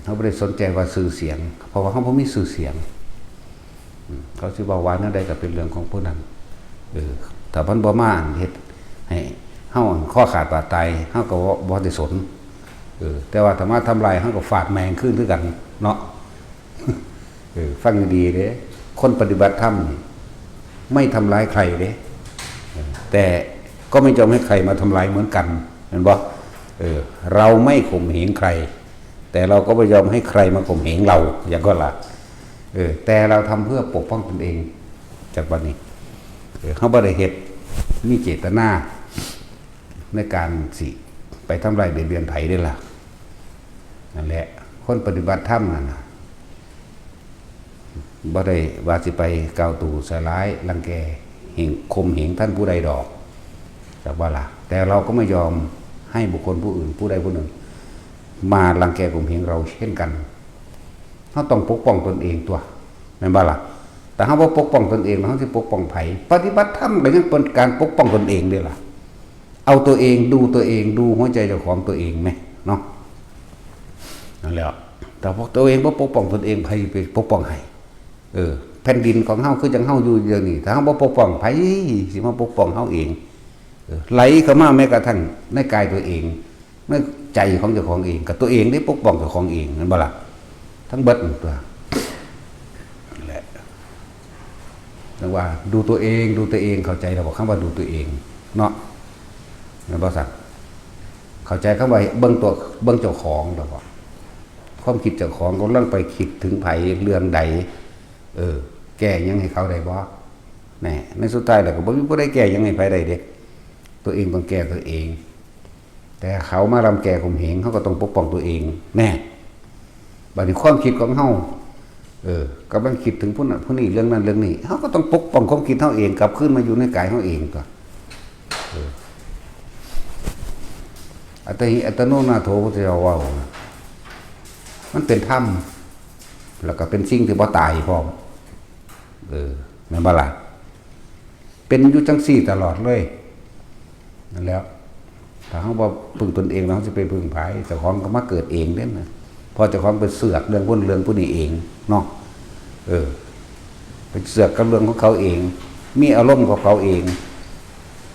เฮาบ่ได้สนใจว่าชื่อเสียง เพราะว่าเฮาบ่มีชื่อเสียง อืม เขาสิเว้าว่าแนวใดก็เป็นเรื่องของผู้นั้น เออ ถ้ามันบ่มาเฮ็ดให้เฮาคอขาดบาดตาย เฮาก็บ่ บ่ได้สน เออ แต่ว่าถ้ามาทำลาย เฮาก็ฟาดแม่งคืนคือกันเนาะ เออ ฟังดีๆเด้ คนปฏิบัติธรรมนี่ไม่ทำร้ายใครเด้ เออ แต่ก็ไม่ยอมให้ใครมาทำร้ายเหมือนกัน เห็นบ่ เออ เราไม่ข่มเหงใคร แต่เราก็ไม่ยอมให้ใครมาข่มเหงเรา อย่างก็ละ เออ แต่เราทำเพื่อปกป้องตนเอง จากบัดนี้ เออ เฮาบ่ได้เฮ็ด มีเจตนา ในการสิไปทำร้ายเบียดเบียนไผเด้ล่ะ นั่นแหละ คนปฏิบัติธรรมนั่นน่ะ บ่ได้ว่าสิไปกล่าวตู่ใส่ร้าย รังแก เหง ข่มเหงท่านผู้ใดดอก จักว่าล่ะ แต่เราก็ไม่ยอมให้บุคคลผู้อื่น ผู้ใดผู้หนึ่ง มารังแกข่มเหงเราเช่นกัน เราต้องปกป้องตนเองตั๊ว แม่นบ่ล่ะ แต่เราบ่ปกป้องตนเอง เราสิปกป้องไผ ปฏิบัติธรรมก็ยังเป็นการปกป้องตนเองเด้ล่ะ เอาตัวเอง ดูตัวเอง ดูหัวใจเจ้าของตัวเองแหมเนาะ นั่นแหละ แต่พวกตัวเองบ่ปกป้องตนเอง ไผไปปกป้องให้ เออ แผ่นดินของเฮาคือจั่งเฮาอยู่เดี๋ยวนี้ ถ้าเฮาบ่ปกป้อง ไผสิมาปกป้องเฮาเอง เออ ไหลเข้ามาแม้กระทั่งในกายตัวเอง ในใจของเจ้าของเอง ก็ตัวเองได้ปกป้องเจ้าของเอง แม่นบ่ล่ะ ทั้งเบิดนั่นตั๊ว นั่นแหละ เรียกว่าดูตัวเอง ดูตัวเอง เข้าใจแล้วบ่ คำว่าดูตัวเอง เนาะ แม่นบ่ซั่น เข้าใจคำว่าเบิ่งตัว เบิ่งเจ้าของแล้วบ่ ความคิดเจ้าของกำลังไปคิดถึงไผ เรื่องใด เออ แก้หยังให้เขาได้บ่ แน่ ในสุดท้ายแล้วก็บ่มีผู้ใดแก้หยังให้ไผได้เด้ ตัวเองต้องแก้ตัวเอง แต่เขามารังแกข่มเหง เฮาก็ต้องปกป้องตัวเอง แน่ บัดนี้ความคิดของเฮา เออ กำลังคิดถึงผู้นั้นผู้นี้ เรื่องนั้นเรื่องนี้ เฮาก็ต้องปกป้องความคิดเฮาเอง กลับคืนมาอยู่ในกายเฮาเองตั๊ว เออ อัตตาหิ อัตตาโน นาโถ พุทธเจ้าเว้านะ มันเป็นธรรม แล้วก็เป็นสิ่งที่บ่ตายพร้อม เออ แม่นบ่ล่ะ เป็นอยู่จั่งซี้ตลอดเลย นั่นแหละ ถ้าเฮาบ่พึ่งตนเอง แล้วเฮาสิไปพึ่งไผ เจ้าของก็มาเกิดเองเด้นะ เพราะเจ้าของไปเสือกเรื่องพุ้นเรื่องผู้นี้เองเนาะ เออ ไปเสือกกับเรื่องของเขาเอง มีอารมณ์ของเขาเอง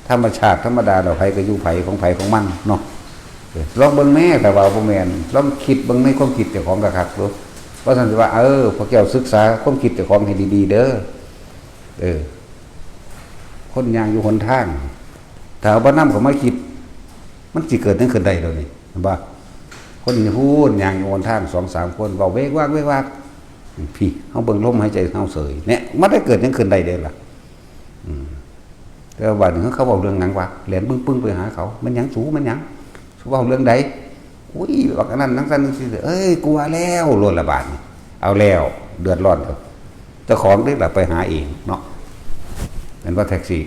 ธรรมชาติธรรมดาดอก ไผก็อยู่ไผของไผของมันเนาะ เออ ลองเบิ่งแหน่ ถ้าว่าบ่แม่น ลองคิดเบิ่งในความคิดเจ้าของคักๆดู ว่าซั่นสิว่า เออ พวกเจ้าศึกษาความคิดเจ้าของให้ดีๆเด้อ เออ คนย่างอยู่หนทาง ถ้าเอาบ่นำเข้ามาคิด มันสิเกิดหยังขึ้นได้เดี๋ยวนี้ เห็นบ่ คนอยู่พู้นย่างอยู่หนทางสองสามคน เว้าเวกวากเวกวาก พี่ เฮาเบิ่งลมหายใจเฮาเสย เนี่ย มันได้เกิดหยังขึ้นได้เด้ล่ะ อืม แต่ว่าบัดนี้เขาเว้าเรื่องหยังวะ แล่นปึ้งๆไปหาเขา มันหยังสู มันหยัง สูเว้าเรื่องใด อุ้ย บักอันนั้นจั่งซั่นจั่งซี้ เอ้ย กลัวแล้ว โลดละบาดนี้ เอาแล้ว เดือดร้อนแล้ว เจ้าของเด้ล่ะไปหาเองเนาะ แม่นบ่แท็กซี่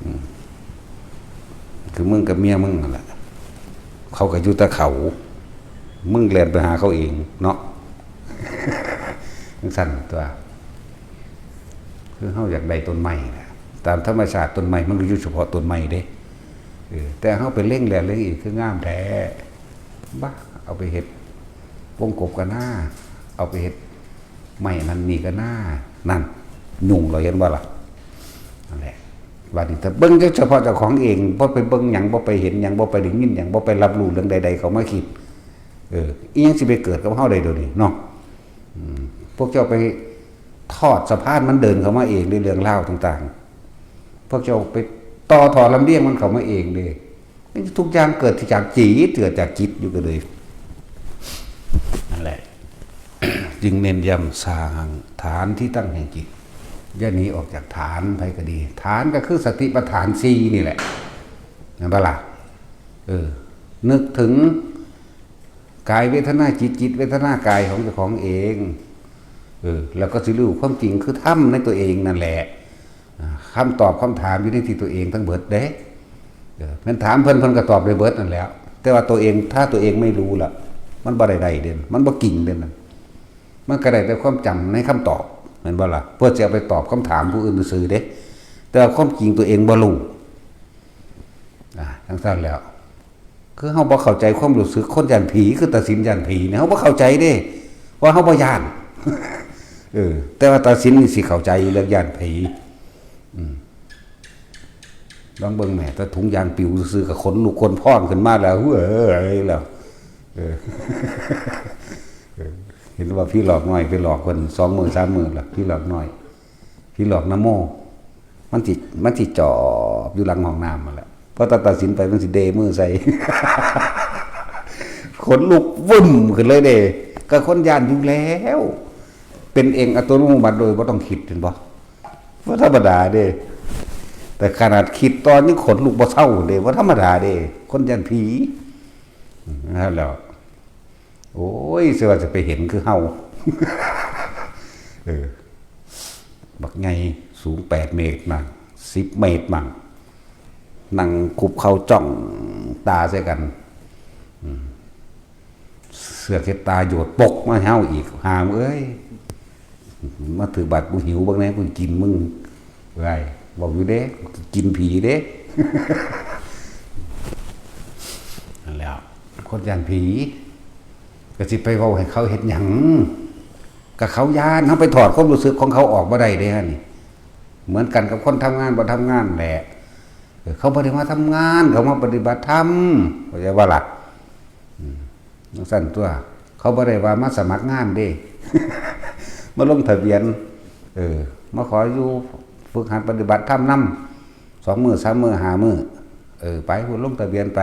อืม คือมึงกับเมียมึงนั่นแหละ เขาก็อยู่แต่เขา มึงแล่นไปหาเขาเองเนาะ จั่งซั่นตั๊ว คือเฮาอยากได้ต้นไม้น่ะ ตามธรรมชาติต้นไม้มันก็อยู่เฉพาะต้นไม้เด้ เออ แต่เฮาไปเล็งแล้วเล็งอีก คืองามแท้ บ้า เอาไปเฮ็ดวงกบกะนา เอาไปเฮ็ดไม้นั่นนี่กะนา นั่น ยุ่งแล้ว เห็นบ่ล่ะ นั่นแหละ บัดนี้ถ้าเบิ่งแต่เฉพาะเจ้าของเอง บ่ไปเบิ่งหยัง บ่ไปเห็นหยัง บ่ไปได้ยินหยัง บ่ไปรับรู้เรื่องใดๆ เข้ามาคิด เออ อีหยังสิไปเกิดกับเฮาได้เดี๋ยวนี้เนาะ อืม พวกเจ้าไปทอดสะพานมันเดินเข้ามาเองในเรื่องราวต่างๆ พวกเจ้าไปต่อท่อลำเลียงมันเข้ามาเองเด้ ทุกอย่างเกิดจากจิต เกิดจากจิตอยู่กันเลย นั่นแหละ จึงเน้นย้ำสร้างฐานที่ตั้งแห่งจิต อย่าหนีออกจากฐานไผก็ดี ฐานก็คือสติปัฏฐานสี่นี่แหละ นั่นปะล่ะ เออ นึกถึงกายเวทนาจิต จิตเวทนากายของเจ้าของเอง เออ แล้วก็สิรู้ความจริงคือธรรมในตัวเองนั่นแหละ อ่า คำตอบคำถามอยู่ในที่ตัวเองทั้งเบิดเด้ เออ แม่นถามเพิ่น เพิ่นก็ตอบได้เบิดนั่นแหล้ว แต่ว่าตัวเอง ถ้าตัวเองไม่รู้ล่ะ มันบ่ได้ได้เด่น มันบ่จริงเด่นนั่น มันก็ได้แต่ความจำในคำตอบ แม่นบ่ล่ะ เพื่อจะเอาไปตอบคำถามผู้อื่นซื่อๆเด้ แต่ว่าความจริงตัวเองบ่รู้ อ่า จังซั่นแล้ว คือเฮาบ่เข้าใจความรู้สึกคนย้านผี คือตาสินย้านผีเนี่ย เฮาบ่เข้าใจเด้ ว่าเฮาบ่ย้าน เออ แต่ว่าตาสินนี่สิเข้าใจเรื่องย้านผี อืม ลองเบิ่งแหม แต่ถุงยางปิวซื่อๆก็ขนลุกขนพองขึ้นมาแล้ว เฮ้ย แล้ว เออ เออ เห็นว่าผีหลอกน้อยไปหลอกเพิ่นสองมื้อสามมื้อละ ผีหลอกน้อย ผีหลอกนโม มันสิ มันสิจอบอยู่หลังห้องน้ำนั่นแหละ พอตาตัดสินไปมันสิเดมือใส่ ขนลุกวึ่มขึ้นเลยเด้ ก็คนย้านอยู่แล้ว เป็นเองอัตโนมัติโดยบ่ต้องคิด เห็นบ่ บ่ธรรมดาเด้ แต่ขนาดคิดต่อยังขนลุกบ่เซาเด้ บ่ธรรมดาเด้ คนย้านผี นั่นแหล้ว โอ้ย สิว่าจะไปเห็นคือเฮา เออ บักใหญ่สูงแปดเมตรมั่ง สิบเมตรมั่ง นั่งคุบเข่าจ้องตาใส่กัน อืม เสื้อเช็ดตาโยดปกมาให้เฮาอีก หามเอ้ย มาถือบัตรกูหิวเบิ่งแหน่ กูกินมึง ไว้ บอกอยู่เด้ กูกินผีเด้ นั่นแหล้ว คนย้านผี ก็สิไปเว้าให้เขาเฮ็ดหยัง ก็เขาย้าน เฮาไปถอดความรู้สึกของเขาออกบ่ได้เด้ นี่ เหมือนกันกับคนทำงานบ่ทำงานแหละ เออ เขาบ่ได้มาทำงาน เขามาปฏิบัติธรรม เข้าใจบ่ล่ะ อืม จังซั่นตัว เขาบ่ได้ว่ามาสมัครงานเด้ มาลงทะเบียน เออ มาขออยู่ฝึกหัดปฏิบัติธรรมนำ สองมื้อ สามมื้อ ห้ามื้อ เออ ไป ลงทะเบียนไป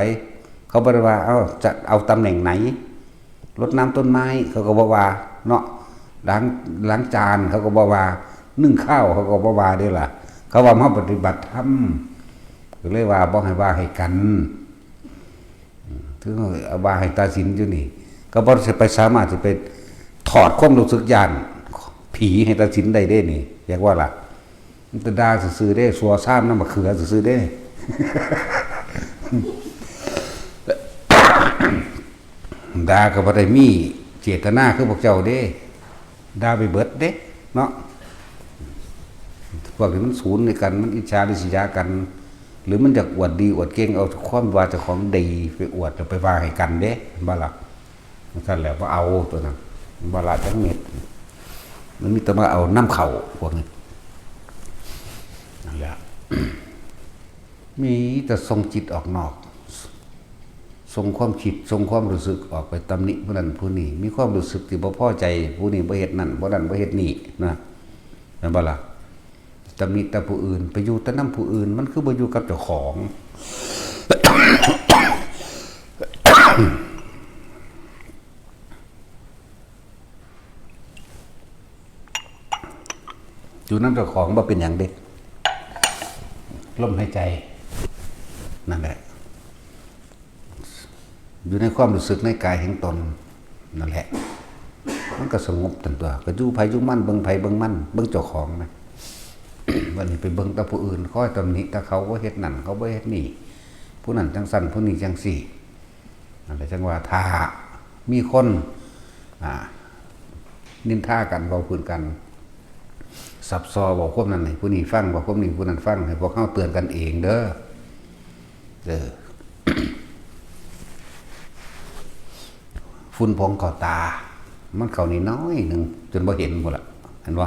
เขาบ่ได้ว่า เอ้า จะเอาตำแหน่งไหน รดน้ำต้นไม้ เขาก็บ่ว่า เนาะ ล้าง ล้างจาน เขาก็บ่ว่า นึ่งข้าว เขาก็บ่ว่าเด้ล่ะ เขาว่ามาปฏิบัติธรรม ก็เลยว่าบ่ให้ว่าให้กัน อืม ถึงว่าให้ตาสินอยู่นี่ ก็บ่สิไปสามารถสิไปถอดความรู้สึกย้านผีให้ตาสินได้เด้นี่ อยากว่าล่ะ มันแต่ด่าซื่อๆเด้ สัวซ้ำน้ำมะเขือซื่อๆเด้ ด่าก็บ่ได้มีเจตนาคือพวกเจ้าเด้ ด่าไปเบิดเด้ เนาะ พวกนี้มันศูนย์ในกัน มันอิจฉาริษยากัน หรือมันอยากอวดดีอวดเก่ง เอาความว่าเจ้าของดีไปอวด แล้วไปว่าให้กันเด้ เห็นบ่ล่ะ จังซั่นแหละ บ่เอาตัวนั้น บ่ละจักเม็ด มันมีแต่มาเอานำเข้าพวกนี้ นั่นแหละ มีแต่ส่งจิตออกนอก ส่งความคิด ส่งความรู้สึกออกไปตำหนิผู้นั้นผู้นี้ มีความรู้สึกที่บ่พอใจ ผู้นี้บ่เฮ็ดนั่น บ่นั่นบ่เฮ็ดนี่นะ แม่นบ่ล่ะ ตำหนิแต่ผู้อื่น ไปอยู่แต่นำผู้อื่น มันคือบ่อยู่กับเจ้าของ อยู่นำเจ้าของบ่เป็นหยังเด้ ลมหายใจ นั่นแหละ อยู่ในความรู้สึกในกายแห่งตน นั่นแหละ มันก็สงบตันตัว ก็อยู่ไผอยู่มัน เบิ่งไผเบิ่งมัน เบิ่งเจ้าของนะ วันนี้ไปเบิ่งแต่ผู้อื่น คอยตำหนิแต่เขาบ่เฮ็ดนั่น เขาบ่เฮ็ดนี่ ผู้นั้นจังซั่น ผู้นี้จังซี่ นั่นแหละ จังว่าถ้ามีคน อ่า นินทากัน เว้าพื้นกัน สับซอเว้าความนั้นให้ผู้นี้ฟัง เว้าความนี้ผู้นั้นฟัง ให้พวกเฮาเตือนกันเองเด้อ เออ ฝุ่นผงเข้าตา มันเข้านิดหน่อยหนึ่ง จนบ่เห็นพุ้นล่ะ เห็นบ่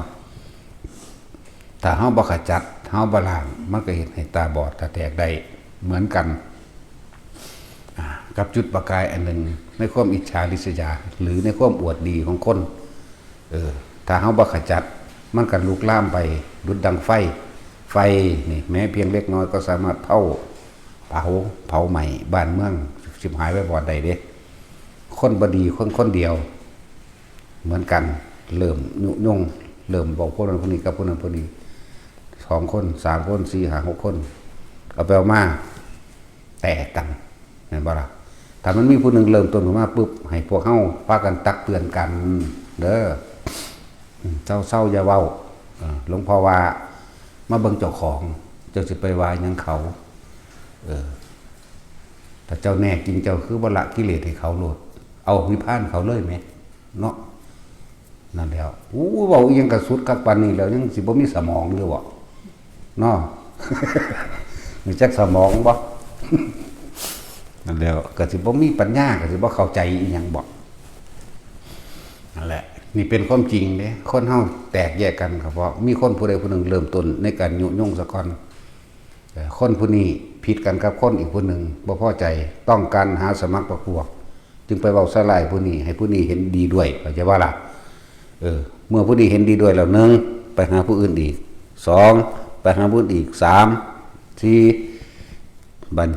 ถ้าเฮาบ่ขจัด เฮาบ่ล้างมันก็เฮ็ดให้ตาบอดตาแตกได้เหมือนกัน อ่า กับจุดประกายอันหนึ่งในความอิจฉาริษยา หรือในความอวดดีของคน เออ ถ้าเฮาบ่ขจัด มันก็ลุกลามไปดุจดังไฟ ไฟนี่แม้เพียงเล็กน้อยก็สามารถเผา เผา เผาไหม้บ้านเมือง สิบหายไปบ่อนใดเด้ คนบ่ดีคนคนเดียว เหมือนกัน เริ่มยุยง เริ่มบอกพวกนั้นพวกนี้กับพวกนั้นพวกนี้ สองคน สามคน สี่ ห้า หก คน เอาไปเอามา แตกกัน แม่นบ่ล่ะ ถ้ามันมีผู้หนึ่งเริ่มต้นขึ้นมาปุ๊บ ให้พวกเฮาพากันตักเตือนกัน เด้อ อืม เซาๆ อย่าเว้า เออ หลวงพ่อว่า มาเบิ่งเจ้าของ เจ้าสิไปว่าหยังเขา เออ ถ้าเจ้าแน่จริงเจ้าคือบ่ละกิเลสให้เขาโลด เอานิพพานเขาเลยแหม เนาะ นั่นแหล้ว อู้ เว้าอีหยังกะสุดคักปานนี้แล้ว ยังสิบ่มีสมองอยู่บ่ เนาะ มีจักสมองบ่ นั่นแหล้ว กะสิบ่มีปัญญา กะสิบ่เข้าใจอีหยังบ่ นั่นแหละ นี่เป็นความจริงเด้ คนเฮาแตกแยกกันก็เพราะมีคนผู้ใดผู้หนึ่งเริ่มต้นในการยุยงซะก่อน เอ่อ คนผู้นี้ผิดกันกับคนอีกผู้หนึ่ง บ่พอใจ ต้องการหาสมัครพรรคพวก จึงไปเว้าใส่ร้ายผู้นี้ ให้ผู้นี้เห็นดีด้วย เข้าใจบ่ล่ะ เออ เมื่อผู้นี้เห็นดีด้วยแล้ว หนึ่ง ไปหาผู้อื่นอีก สอง ไปหาผู้อื่นอีก สาม สี่ บัด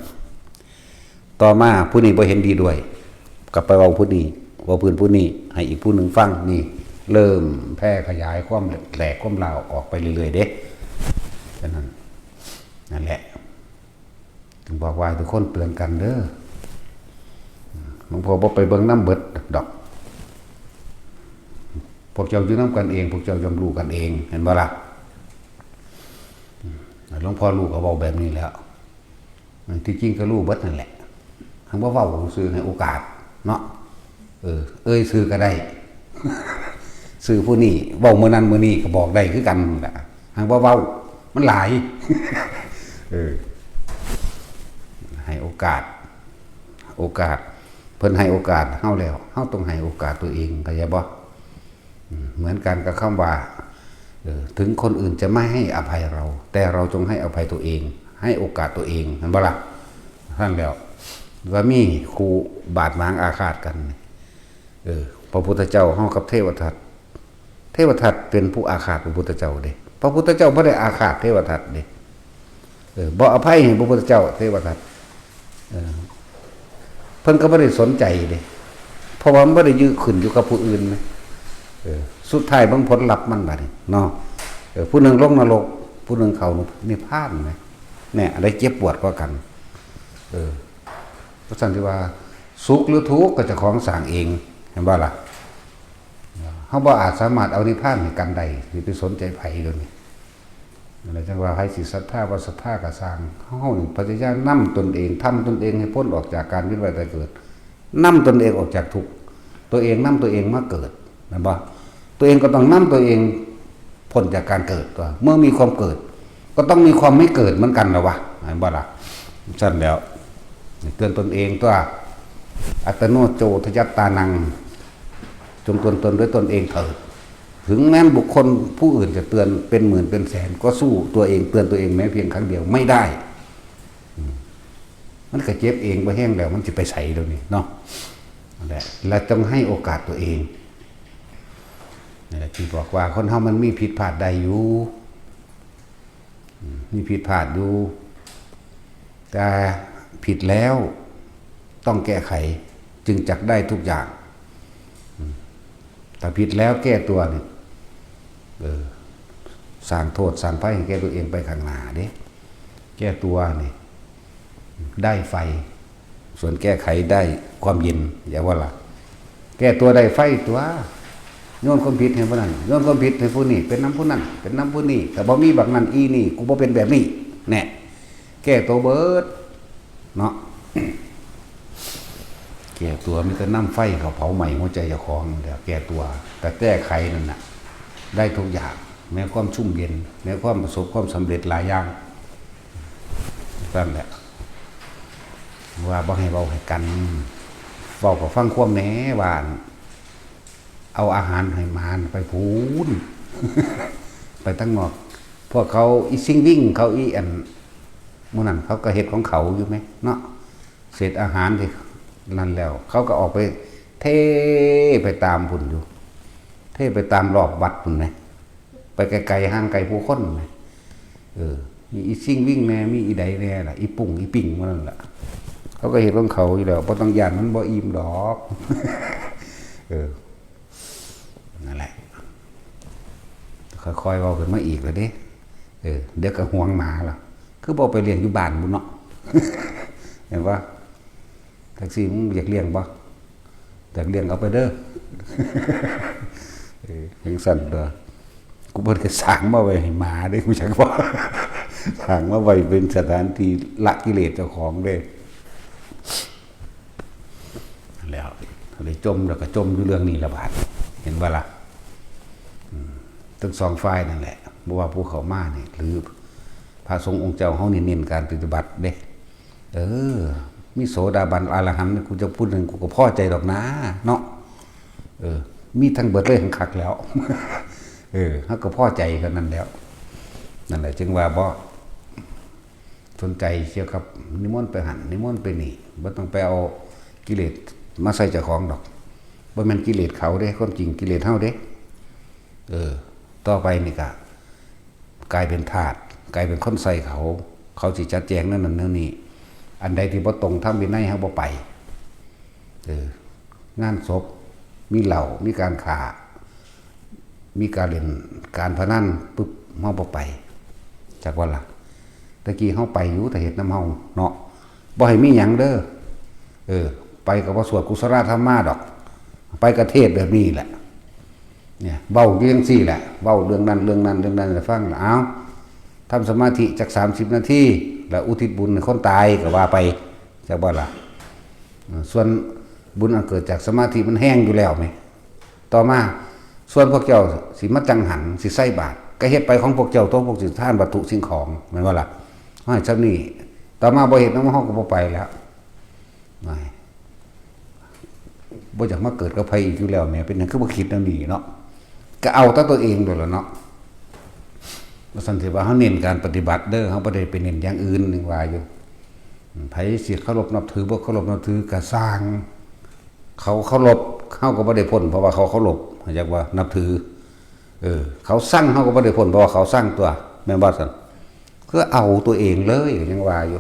ต่อมาผู้นี้บ่เห็นดีด้วย กลับไปเว้าผู้นี้ เว้าพื้นผู้นี้ ให้อีกผู้หนึ่งฟัง นี่ เริ่มแพร่ขยายความแหลกความลาวออกไปเรื่อยๆ เด้ ฉะนั้น นั่นแหละ ถึงบอกว่าทุกคนเตือนกันเด้อ หลวงพ่อบ่ไปเบิ่งนำเบิดดอก พวกเจ้าอยู่นำกันเอง พวกเจ้าย่อมรู้กันเอง เห็นบ่ล่ะ หลวงพ่อรู้ก็เว้าแบบนี้แหล้ว ที่จริงก็รู้เบิดนั่นแหละ หังบ่เว้าซื่อ ให้โอกาสเนาะ เออ เอ่ยซื่อก็ได้ ซื่อผู้นี้ เว้ามื้อนั้นมื้อนี้ก็บอกได้คือกันนั่นแหละ หังบ่เว้า มันหลาย เออ ให้โอกาส โอกาส เพิ่นให้โอกาสเฮาแล้ว เฮาต้องให้โอกาสตัวเอง เข้าใจบ่ อืม เหมือนกันกับคำว่า เออ ถึงคนอื่นจะไม่ให้อภัยเรา แต่เราจงให้อภัยตัวเอง ให้โอกาสตัวเอง เห็นบ่ล่ะ นั่นแหล้ว ว่ามีคู่บาดหมางอาฆาตกัน เออ พระพุทธเจ้าเฮากับเทวทัต เทวทัตเป็นผู้อาฆาตพระพุทธเจ้าเด้ พระพุทธเจ้าบ่ได้อาฆาตเทวทัตเด้ เออ บ่อภัยให้พระพุทธเจ้า เทวทัต เออ เพิ่นก็บ่ได้สนใจเด้ เพราะว่ามันบ่ได้อยู่ขึ้นอยู่กับผู้อื่นนะ เออ สุดท้ายเบิ่งผลลัพธ์มันบัดนี้เนาะ เออ ผู้หนึ่งลงนรก ผู้หนึ่งเข้านิพพานนะ เนี่ย อันใดเจ็บปวดกว่ากัน เออ เพราะฉะนั้นที่ว่าสุขหรือทุกข์ก็เจ้าของสร้างเอง เห็นบ่ล่ะ เฮาบ่อาจสามารถเอานิพพานให้กันได้ สิไปสนใจไผเดี๋ยวนี้ อะไรจังว่าไผสิศรัทธาบ่ศรัทธาก็ซ่าง เฮานี่พยายามนำตนเอง ทำตนเองให้พ้นออกจากการเวียนว่ายตายเกิด นำตนเองออกจากทุกข์ ตัวเองนำตัวเองมาเกิด แม่นบ่ ตัวเองก็ต้องนำตัวเองพ้นจากการเกิดตัว เมื่อมีความเกิด ก็ต้องมีความไม่เกิดเหมือนกันละวะ เห็นบ่ล่ะ ซั่นแล้ว เตือนตนเองตัว อัตโนโจทยัตตานัง จงเตือนตนด้วยตนเองเถิด ถึงแม้นบุคคลผู้อื่นจะเตือนเป็นหมื่นเป็นแสน ก็สู้ตัวเองเตือนตัวเองแม้เพียงครั้งเดียวไม่ได้ อืม มันก็เจ็บเองบ่แฮงแล้ว มันสิไปไสเดี๋ยวนี้เนาะ นั่นแหละ และจงให้โอกาสตัวเอง นั่นแหละที่บอกว่าคนเฮามันมีผิดพลาดได้อยู่ อืม มีผิดพลาดอยู่ แต่ผิดแล้วต้องแก้ไข จึงจักได้ทุกอย่าง อืม ถ้าผิดแล้วแก้ตัวนี่ เออ สร้างโทษสร้างภัยให้แก่ตัวเองไปข้างหน้าเด้ แก้ตัวนี่ ได้ไฟ ส่วนแก้ไขได้ความเย็น อย่าว่าล่ะ แก้ตัวได้ไฟตัว โยนความผิดให้ผู้นั้น โยนความผิดให้ผู้นี้ เป็นนำผู้นั้น เป็นนำผู้นี้ ถ้าบ่มีบักนั้นอีนี่ กูบ่เป็นแบบนี้ แน่ แก้ตัวเบิด เนาะ แก้ตัวมีแต่นำไฟเข้าเผาไหม้หัวใจเจ้าของนั่นแหละ แก้ตัว แต่แก้ไขนั่นน่ะ ได้ทุกอย่าง แม้ความชุ่มเย็น แม้ความประสบความสำเร็จหลายอย่าง นั่นแหละ ว่าบ่ให้เว้าให้กัน เว้าก็ฟังความแหน่ ว่า เอาอาหารให้หมาไปพู้น ไปตั้งนอก พวกเขาอีซิ่งวิ่งเขาอีอันหมู่นั้นเขาก็เฮ็ดของเขาอยู่ไหมเนาะ เศษอาหารที่นั่นแล้ว เขาก็ออกไปเทไปตามพุ่นอยู่ เทไปตามรอบวัดพุ่นไหม ไปไกลๆห่างไกลผู้คนไหม เออ มีอีซิ่งวิ่งแน่ มีอีใดแน่ล่ะ อีปุ่งอีปิ่งหมู่นั่นล่ะ เขาก็เฮ็ดของเขาอยู่แล้ว บ่ต้องย้านมันบ่อิ่มดอก เออ นั่นแหละ ค่อยๆเว้าขึ้นมาอีกแล้วเด้ เออ เดี๋ยวก็ห่วงหมาล่ะ คือบ่ไปเลี้ยงอยู่บ้านบุ้นเนาะ เห็นปะ แท็กซี่มึงอยากเลี้ยงบ่ อยากเลี้ยงเอาไปเด้อ เออ จั่งซั่นเด้อ กูบ่ได้สร้างมาไว้ให้หมาเด้ กูจักว่า สร้างมาไว้เป็นสถานที่ละกิเลสเจ้าของเด้ แล้ว เลยจม แล้วก็จมอยู่เรื่องนี้ละบาด เห็นบ่ล่ะ อืม ทั้งสองฝ่ายนั่นแหละ บ่ว่าผู้เข้ามานี่ หรือพระสงฆ์องค์เจ้าเฮานี่เน้นการปฏิบัติเด้ เออ มีโสดาบันอรหันต์ กูจะพูดหนึ่ง กูก็พอใจดอกนะ เนาะ เออ มีทั้งเบิดเลยทั้งคักแล้ว เออ เฮาก็พอใจเท่านั้นแล้ว นั่นแหละ จึงว่าบ่สนใจเกี่ยวกับนิมนต์ไปหั่น นิมนต์ไปนี่ บ่ต้องไปเอากิเลสมาใส่เจ้าของดอก บ่แม่นกิเลสเขาเด้ ความจริงกิเลสเฮาเด้ เออ ต่อไปนี่ก็กลายเป็นทาส กลายเป็นคนใส่เขา เขาสิจัดแจงแนวนั้นแนวนี้ อันใดที่บ่ตรงธรรมวินัยเฮาบ่ไป เออ งานศพ มีเหล้า มีการฆ่า มีการเล่นการพนันปุ๊บ เฮาบ่ไป จักว่าล่ะ ตะกี้เฮาไปอยู่ แต่เฮ็ดนำเฮาเนาะ บ่ให้มีหยังเด้อ เออ ไปก็บ่สวดกุศลธรรมมาดอก ไปก็เทศน์แบบนี้แหละ เนี่ย เว้าอยู่จั่งซี้แหละ เว้าเรื่องนั้นเรื่องนั้นเรื่องนั้นให้ฟังล่ะ เอ้า ทำสมาธิจักสามสิบนาที แล้วอุทิศบุญให้คนตายก็ว่าไป จักบ่ล่ะ เออ ส่วนบุญอันเกิดจากสมาธิมันแฮงอยู่แล้วแหม ต่อมา ส่วนพวกเจ้าสิมาจั่งหัน สิใส่บาตร ก็เฮ็ดไปของพวกเจ้า ตัวพวกสิทานวัตถุสิ่งของ แม่นบ่ล่ะ ให้ส่ำนี้ ต่อมาบ่เฮ็ดนำเฮาก็บ่ไปแล้ว ไม่ บ่อยากมาเกิดกับไผอีกอยู่แล้วแหม เป็นหยังคือบ่คิดแนวนี้เนาะ ก็เอาแต่ตัวเองโลดล่ะเนาะ ว่าซั่นสิว่าเฮาเน้นการปฏิบัติเด้อ เฮาบ่ได้ไปเน้นอย่างอื่น ยังว่าอยู่ ไผสิเคารพนับถือ บ่เคารพนับถือก็ซ่าง เขาเคารพ เฮาก็บ่ได้พ้นเพราะว่าเขาเคารพ จักว่านับถือ เออ เขาซัง เฮาก็บ่ได้พ้นเพราะว่าเขาซังตัว แม่นบ่ซั่น คือเอาตัวเองเลย ยังว่าอยู่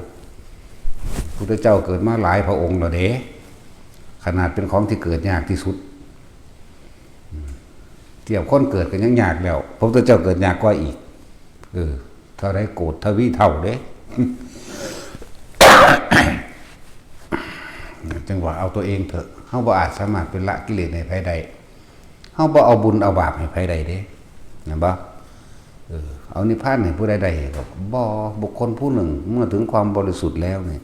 พุทธเจ้าเกิดมาหลายพระองค์แล้วเด้ ขนาดเป็นของที่เกิดยากที่สุด อืม เทียบคนเกิดก็ยังยากแล้ว พระพุทธเจ้าเกิดยากกว่าอีก เออ เท่าใดโกฏทวีเท่าเด้ จั่งว่าเอาตัวเองเถอะ เฮาบ่อาจสามารถไปละกิเลสให้ไผได้ เฮาบ่เอาบุญเอาบาปให้ไผได้เด้ แม่นบ่ เออ เอานิพพานให้ผู้ใดได้ก็บ่ บุคคลผู้หนึ่งเมื่อถึงความบริสุทธิ์แล้วนี่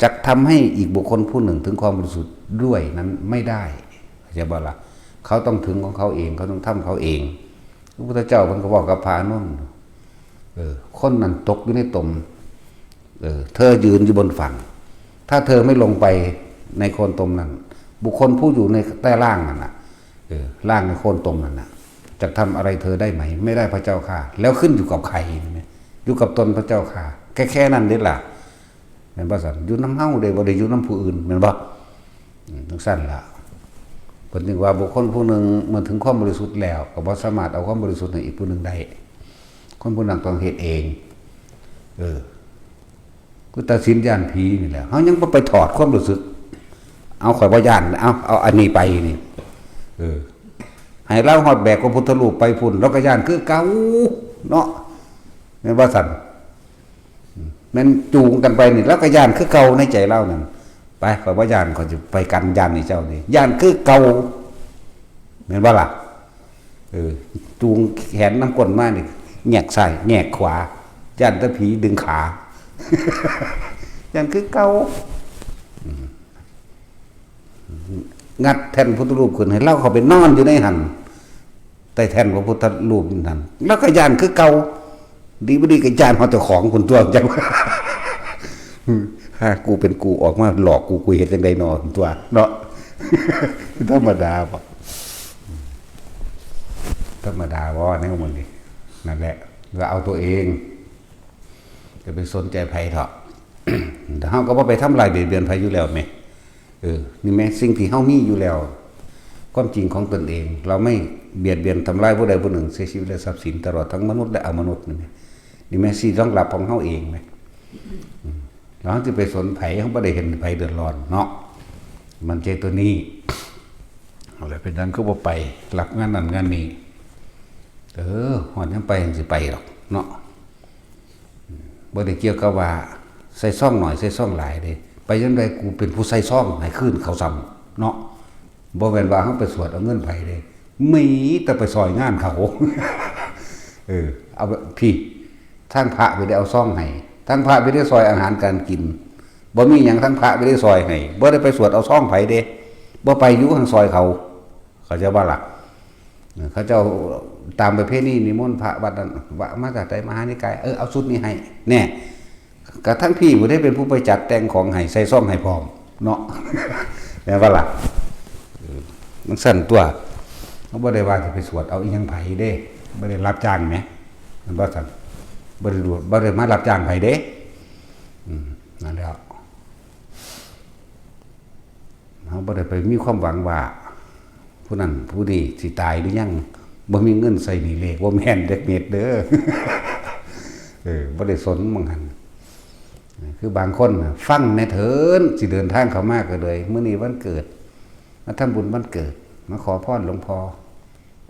จักทำให้อีกบุคคลผู้หนึ่งถึงความบริสุทธิ์ด้วยนั้นไม่ได้ เข้าใจบ่ล่ะ เขาต้องถึงของเขาเอง เขาต้องทำเขาเอง พระพุทธเจ้าเพิ่นก็บอกกับพระอานนท์ เออ คนนั้นตกอยู่ในตม เออ เธอยืนอยู่บนฝั่ง ถ้าเธอไม่ลงไปในโคลนตมนั้น บุคคลผู้อยู่ในใต้ล่างนั่นน่ะ เออ ล่างในโคลนตมนั่นน่ะ จะทำอะไรเธอได้ไหม ไม่ได้พระเจ้าข้า แล้วขึ้นอยู่กับใครเนี่ย อยู่กับตนพระเจ้าข้า แค่ แค่นั้นเด้ล่ะ แม่นบ่ซั่น อยู่นำเฮาเด้ บ่ได้อยู่นำผู้อื่น แม่นบ่ อืม จั่งซั่นล่ะ เพิ่นจึงว่าบุคคลผู้หนึ่งเมื่อถึงความบริสุทธิ์แล้ว ก็บ่สามารถเอาความบริสุทธิ์ให้อีกผู้หนึ่งได้ คนผู้นั้นต้องเฮ็ดเอง เออ คือตัดสินย้านผีนี่แหละ เฮายังบ่ไปถอดความรู้สึก เอา ข่อยบ่ย้าน เอา เอาอันนี้ไปนี่ เออ ให้ลาวฮอดแบกพระพุทธรูปไปพุ้น ลาวก็ย้านคือเก่าเนาะ แม่นบ่ซั่น แม่นจูงกันไปนี่ ลาวก็ย้านคือเก่าในใจลาวนั่น ไป ข่อยบ่ย้าน ข่อยสิไปกันย้านนี่เจ้านี่ ย้านคือเก่า แม่นบ่ล่ะ เออ จูงแขนนำก้นมานี่ แงกซ้าย แงกขวา ย้านแต่ผีดึงขา ย้านคือเก่า อืม งัดแท่นพุทธรูปขึ้น ให้ลาวเข้าไปนอนอยู่ในหั่น ใต้แท่นพระพุทธรูปนั่น ลาวก็ย้านคือเก่า ดีบ่ดีก็ย้านฮอดเจ้าของพุ้นตั๊ว จั่ง ถ้ากูเป็นกูออกมาหลอกกู กูเฮ็ดจั่งใดน้อตั๊ว เนาะ ธรรมดาบ่ ธรรมดาบ่ แนวมันนี่ นั่นแหละ ก็เอาตัวเอง จะไปสนใจไผเถาะ แต่เฮาก็บ่ไปทำลายเบียดเบียนไผอยู่แล้วแหม เออ นี่แหม สิ่งที่เฮามีอยู่แล้ว ความจริงของตนเอง เราไม่เบียดเบียนทำลายผู้ใดผู้หนึ่ง เสียชีวิตและทรัพย์สิน ตลอดทั้งมนุษย์และอมนุษย์นี่แหม นี่แหม สิ่งรองรับของเฮาเองแหม อืม เราจะไปสนไผ เฮาบ่ได้เห็นไผเดือดร้อนเนาะ มันใจตัวนี้ เอาละ เป็นหยังคือบ่ไปรับงานนั่นงานนี้ เออ ฮอดยามไปจั่งสิไปดอกเนาะ บ่ได้เกี่ยวกับว่าใส่ซองหน่อยใส่ซองหลายเด้ ไปยามใดกูเป็นผู้ใส่ซองให้คืนเขาซ้ำเนาะ บ่แม่นว่าเฮาไปสวดเอาเงินไผเด้ มีแต่ไปซอยงานเขา เออ เอาแบบ พี่ ทางพระไปได้เอาซองให้ ทางพระไปได้ซอยอาหารการกิน บ่มีหยัง ทางพระไปได้ซอยให้ บ่ได้ไปสวดเอาซองไผเด้ บ่ไปอยู่ หั้นซอยเขา เขาเจ้าว่าล่ะ เขาเจ้าตามประเพณีนิมนต์พระวัดนั้น ว่ามาจากใด มหานิกาย เออ เอาชุดนี้ให้ แน่ กระทั่งพี่ผู้ได้เป็นผู้ไปจัดแต่งของให้ ใส่ซองให้พร้อมเนาะ แม่นบ่ล่ะ เออ มันสั่นตัว เขาบ่ได้ว่าจะไปสวดเอาอีหยังไผเด้ บ่ได้รับจ้างแหม มันบ่สั่น บ่ได้รู้ บ่ได้มารับจ้างไผเด้ อืม นั่นแหละ เฮาบ่ได้ไปมีความหวังว่า ผู้นั้นผู้นี้สิตายหรือยัง บ่มีเงินใส่หนี้เลข บ่แม่นจักเม็ดเด้อ เออ บ่ได้สนหม่องหั่น คือบางคนน่ะ ฟังแหน่เถิน สิเดินทางเข้ามาก็เลย มื้อนี้วันเกิด มาทำบุญวันเกิด มาขอพรหลวงพ่อ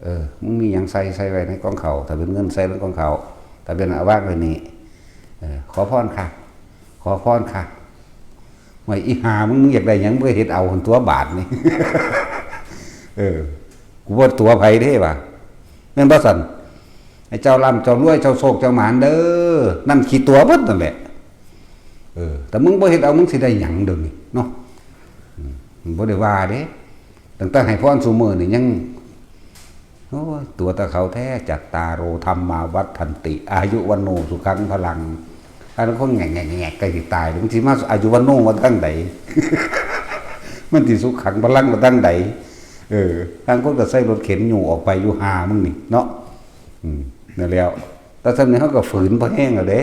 เออ มึงมีหยังใส่ ใส่ไว้ในกองเขา ถ้าเป็นเงินใส่ในกองเขา ถ้าเป็นเอาวางไว้นี่ เออ ขอพรค่ะ ขอพรค่ะ ว่าอีห่ามึง มึงอยากได้หยัง มึงก็เฮ็ดเอาหั่นตัวบาทนี่ เออ กูบ่ตั๋วไผเด้ว่ะ แม่นบ่สั่น ไอ้เจ้าร่ำเจ้ารวย เจ้าโชคเจ้าหมานเด้อ นั่นขี้ตั๋วเบิดนั่นแหละ เออ แต่มึงบ่เฮ็ดเอา มึงสิได้หยังเดี๋ยวนี้เนาะ อืม บ่ได้ว่าเด้ ตั้งแต่ให้พรซุมื้อนี่ยัง โอ้ย ตั๋วแต่เขาแท้ จัตตาโร ธัมมา วัฑฒันติ อายุ วัณโณ สุขัง พลัง อันนั้นคนแงกๆๆ ใกล้สิตาย บางทีมาอายุ วัณโณ มาทางใด มันสิสุขัง พลัง มาทางใด เออ ทางคนก็ใส่รถเข็นอยู่ออกไปอยู่หามึงนี่เนาะ อืม นั่นแล้ว แต่ซั่นนี่เฮาก็ฝืนพอแฮงแล้วเด้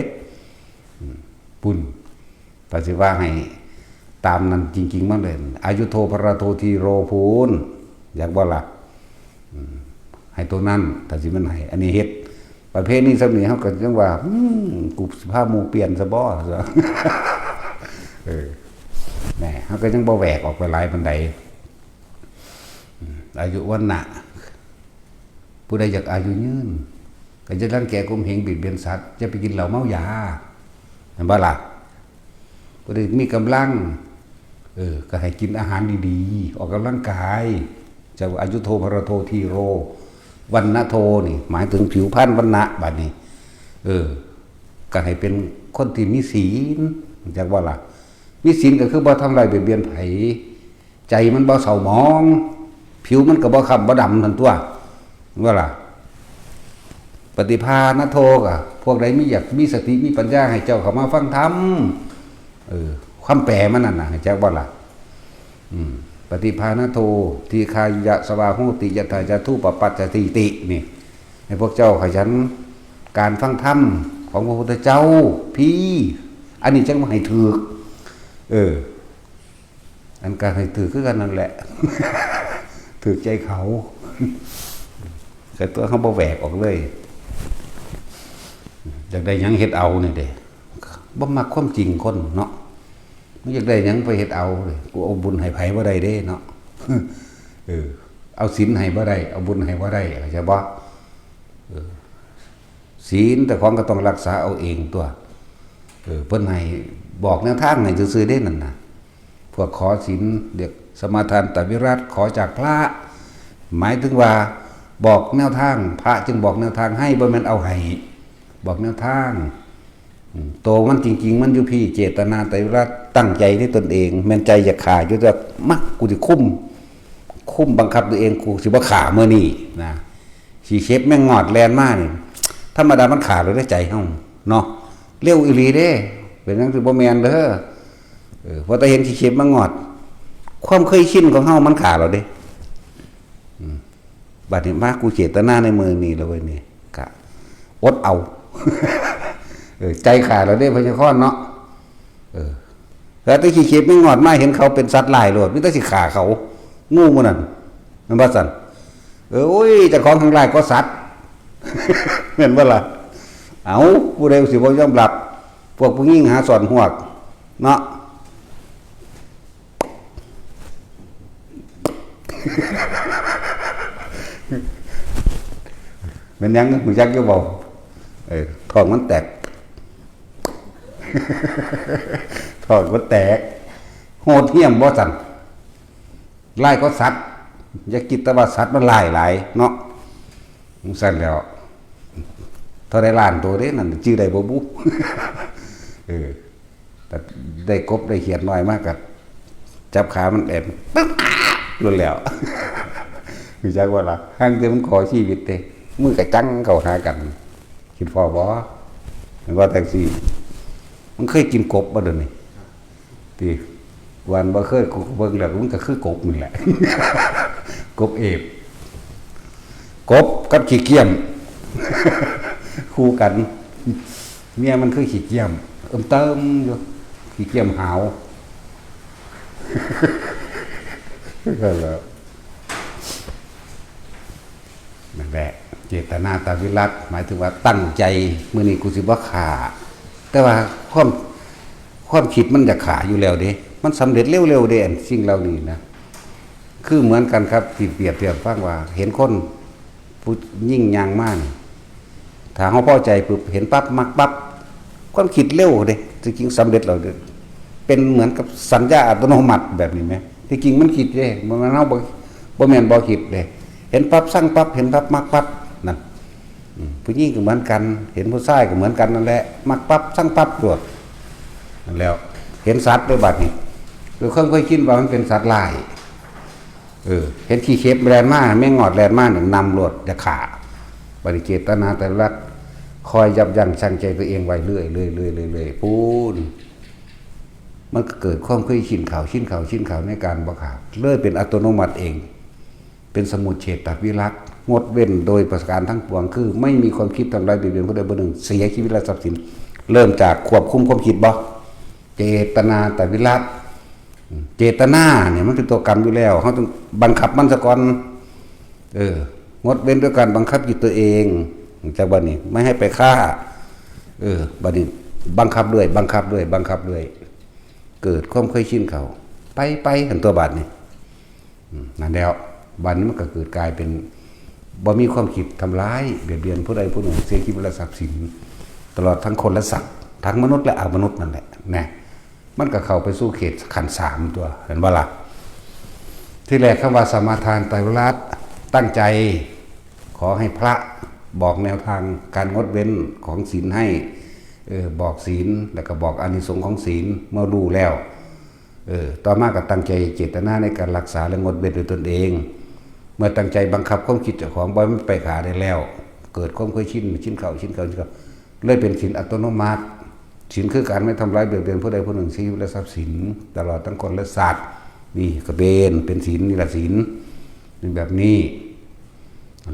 อืม ปุ้น ถ้าสิว่าให้ตามนั้นจริงๆ มันเลย อายุโทพระโททีโรพูน อยากบ่ล่ะ อืม ให้ตัวนั้น ถ้าสิมันให้ อันนี้เฮ็ด ประเภทนี้สำนี้เฮาก็จังว่า อืม กูสิพาหมู่เปลี่ยนซะบ่ เออ แหม เฮาก็ยังบ่แหวกออกไปหลายปานใด อืม อายุวัณณะ ผู้ใดอยากอายุยืน ก็จะรังแกข่มเหงเบียดเบียนสัตว์ จะไปกินเหล้าเมายา เห็นบ่ล่ะ ผู้ใดมีกำลัง เออ ก็ให้กินอาหารดีๆ ออกกำลังกาย จะอายุโทพระโททีโร วัณณะโทนี่ หมายถึงผิวพรรณวัณณะบัดนี้ เออ ก็ให้เป็นคนที่มีศีล จักว่าล่ะ มีศีลก็คือบ่ทำลายเบียดเบียนไผ ใจมันบ่เศร้าหมอง ผิวมันก็บ่คล้ำบ่ดำนั่นตัว ว่าล่ะ ปฏิภาณโทกะ พวกใดมีอยากมีสติมีปัญญาให้เจ้าเข้ามาฟังธรรม เออ ความแปลมันนั่นน่ะ ให้จักบ่ล่ะ อืม ปฏิภาณโท ทีคายะสวาโหติ ยะถายาทูปปัจจติติ นี่ ให้พวกเจ้าขยันการฟังธรรมของพระพุทธเจ้า พี่ อันนี้จังว่าให้ถืก เออ อันการให้ถืกคือกันนั่นแหละ ถืกใจเขา แต่ตัวเขาบ่แหวกออกเลย อยากได้หยังเฮ็ดเอานี่เด้ บ่มักความจริงคนเนาะ มึงอยากได้หยังไปเฮ็ดเอาเลย กูเอาบุญให้ไผบ่ได้เด้เนาะ เออ เอาศีลให้บ่ได้ เอาบุญให้บ่ได้ เข้าใจบ่ เออ ศีลแต่ของก็ต้องรักษาเอาเองตัว เออ เพิ่นให้บอกแนวทางให้ซื่อๆเด้นั่นน่ะ พวกขอศีลเรียกสมาทานตวิรัติ ขอจากพระ หมายถึงว่าบอกแนวทาง พระจึงบอกแนวทางให้ บ่แม่นเอาให้ บอกแนวทาง อืม โตมันจริงๆ มันอยู่พี่ เจตนาตวิรัติ ตั้งใจที่ตนเอง แม่นใจอยากฆ่าอยู่ แต่มักกูสิคุม คุมบังคับตัวเอง กูสิบ่ฆ่ามื้อนี้นะ ขี้เข็บแมงงอดแล่นมานี่ ธรรมดามันฆ่าโลดเด้ใจเฮาเนาะ เร็วอีหลีเด้ เป็นหยังสิบ่แม่นเด้อ เออ พอแต่เห็นขี้เข็บแมงงอด ความเคยชินของเฮามันฆ่าโลดเด้ อืม บัดนี้มากูเจตนาในมื้อนี้แล้วเว้ยนี่ กะอดเอา เออ ใจขาดแล้วเด้ พญาคอนเนาะ เออ แล้วแต่ขี้เข็บไม่งอดมา เห็นเขาเป็นสัตว์ร้ายโลด มีแต่สิฆ่าเขา งูมันนั่น มันว่าซั่น เออ โอ้ย เจ้าของทั้งหลายก็สัตว์ แม่นบ่ล่ะ เอา ผู้ใดสิบ่ยอมรับ พวกผู้หญิงหาสอนหวก เนาะ แม่นหยัง รู้จักอยู่บ่ เออ ท้องมันแตก ท้องมันแตก โหดเหี้ยมบ่ซั่น ร้ายก็สัตว์ อย่าคิดแต่ว่าสัตว์มันร้ายหลายเนาะ จั่งซั่นแล้ว เท่าใดล้านตัวเด้นั่น ชื่อใดบ่บุ เออ แต่ได้กบได้เขียดน้อยมากกับจับขามันแอนปึ๊บหลุดแล้ว รู้จักว่าล่ะ หั่นแต่มันขอชีวิตเด้ มือกะจังเข้าหากัน คิดพอบ่ มันว่าจั่งซี่ มันเคยกินกบบ่เดี๋ยวนี้ ติ วันบ่เคย กูเบิ่งแล้วมันก็คือกบนี่แหละ กบเอฟ กบกับขี้เกียม คู่กัน เมียมันคือขี้เกียม เอิ่มเติมอยู่ ขี้เกียมหาว นั่นแหละ นั่นแหละ เจตนาตวิรัต หมายถึงว่าตั้งใจ มื้อนี้กูสิบ่ฆ่า แต่ว่าความ ความคิดมันอยากฆ่าอยู่แล้วเด้ มันสำเร็จเร็วๆเด้ อันสิ่งเหล่านี้นะ คือเหมือนกันครับ ที่เปรียบเทียบฟังว่า เห็นคนผู้หญิงย่างมานี่ ถ้าเฮาพอใจปุ๊บ เห็นปั๊บ มักปั๊บ ความคิดเร็วเด้ จริงๆสำเร็จแล้วเด้ เป็นเหมือนกับสัญญาอัตโนมัติแบบนี้ไหม ที่จริงมันคิดเด้ บ่แม่นเฮาบ่ บ่แม่นบ่คิดเด้ เห็นปั๊บ ซังปั๊บ เห็นปั๊บ มักปั๊บ นั่น อืม ผู้หญิงก็เหมือนกัน เห็นผู้ชายก็เหมือนกันนั่นแหละ มักปั๊บ ซังปั๊บโลด นั่นแล้ว เห็นสัตว์ด้วยบัดนี้ ด้วยความเคยชินว่ามันเป็นสัตว์ร้าย เออ เห็นขี้เข็บแล่นมา แมงงอดแล่นมาเนี่ย นำโลด จะฆ่า บัดนี้เจตนาตวิรัต คอยยับยั้งชั่งใจตัวเองไว้เรื่อยๆ เรื่อยๆ เรื่อยๆ พู้น มันก็เกิดความเคยชินเข้า ชินเข้า ชินเข้าในการบ่ฆ่า เลยเป็นอัตโนมัติเอง เป็นสมุจเฉทวิรัต งดเว้นโดยประการทั้งปวง คือไม่มีความคิดทำร้ายเบียดเบียนผู้ใดผู้หนึ่ง เสียชีวิตและทรัพย์สิน เริ่มจากควบคุมความคิดบ่ เจตนาตวิรัต เจตนาเนี่ยมันเป็นตัวกรรมอยู่แล้ว เฮาต้องบังคับมันซะก่อน เออ งดเว้นด้วยการบังคับจิตตัวเอง จากบัดนี้ ไม่ให้ไปฆ่า เออ บัดนี้ บังคับด้วย บังคับด้วย บังคับด้วย เกิดความเคยชินเข้า ไป ไป หั้นตัวบัดนี้ อืม นั่นแล้ว บัดนี้มันก็เกิดกลายเป็น บ่มีความคิดทำร้ายเบียดเบียนผู้ใดผู้หนึ่ง เสียชีวิตและทรัพย์สิน ตลอดทั้งคนและสัตว์ ทั้งมนุษย์และอมนุษย์นั่นแหละ นะ มันก็เข้าไปสู่เขตขั้นสามตัว เห็นบ่ล่ะ ที่แรกคำว่าสมาทานไตรลักษณ์ ตั้งใจ ขอให้พระบอกแนวทางการงดเว้นของศีลให้ เออ บอกศีล แล้วก็บอกอานิสงส์ของศีล เมื่อรู้แล้ว เออ ต่อมาก็ตั้งใจเจตนาในการรักษาและงดเว้นด้วยตนเอง เมื่อตั้งใจบังคับความคิดเจ้าของบ่ให้มันไปฆ่าได้แล้ว เกิดความเคยชิน ชินเข้า ชินเข้า ชินเข้า เลยเป็นศีลอัตโนมัติ ศีลคือการไม่ทำร้ายเบียดเบียนผู้ใดผู้หนึ่ง ชีวิตและทรัพย์สิน ตลอดทั้งคนและสัตว์ นี่ก็เป็น เป็นศีล นี่ละศีล เป็นแบบนี้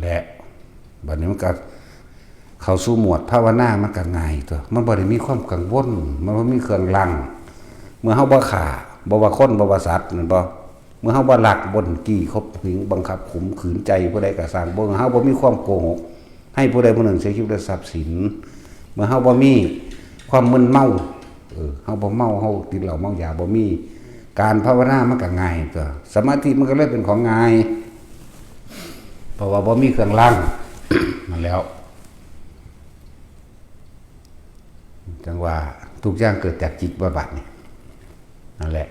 และ บัดนี้มันก็เข้าสู่โหมดภาวนา มันก็ง่ายตัว มันบ่ได้มีความกังวล มันบ่มีเครื่องรั้ง เมื่อเฮาบ่ฆ่า บ่ว่าคน บ่ว่าสัตว์ แม่นบ่ เมื่อเฮาบ่ลัก บ่จี้ ข่มเหง บังคับ ข่มขืนใจผู้ใดก็ซ่าง บ่ เฮาบ่มีความโกหก ให้ผู้ใดผู้หนึ่งเสียชีวิตและทรัพย์สิน เมื่อเฮาบ่มีความมึนเมา เออ เฮาบ่เมา เฮาติดเหล้าเมายาบ่มี การภาวนามันก็ง่ายตัว สมาธิมันก็เลยเป็นของง่าย เพราะว่าบ่มีเครื่องรั้ง นั่นแล้ว จั่งว่าทุกอย่างเกิดจากจิต ว่าบัดนี้ นั่นแหละ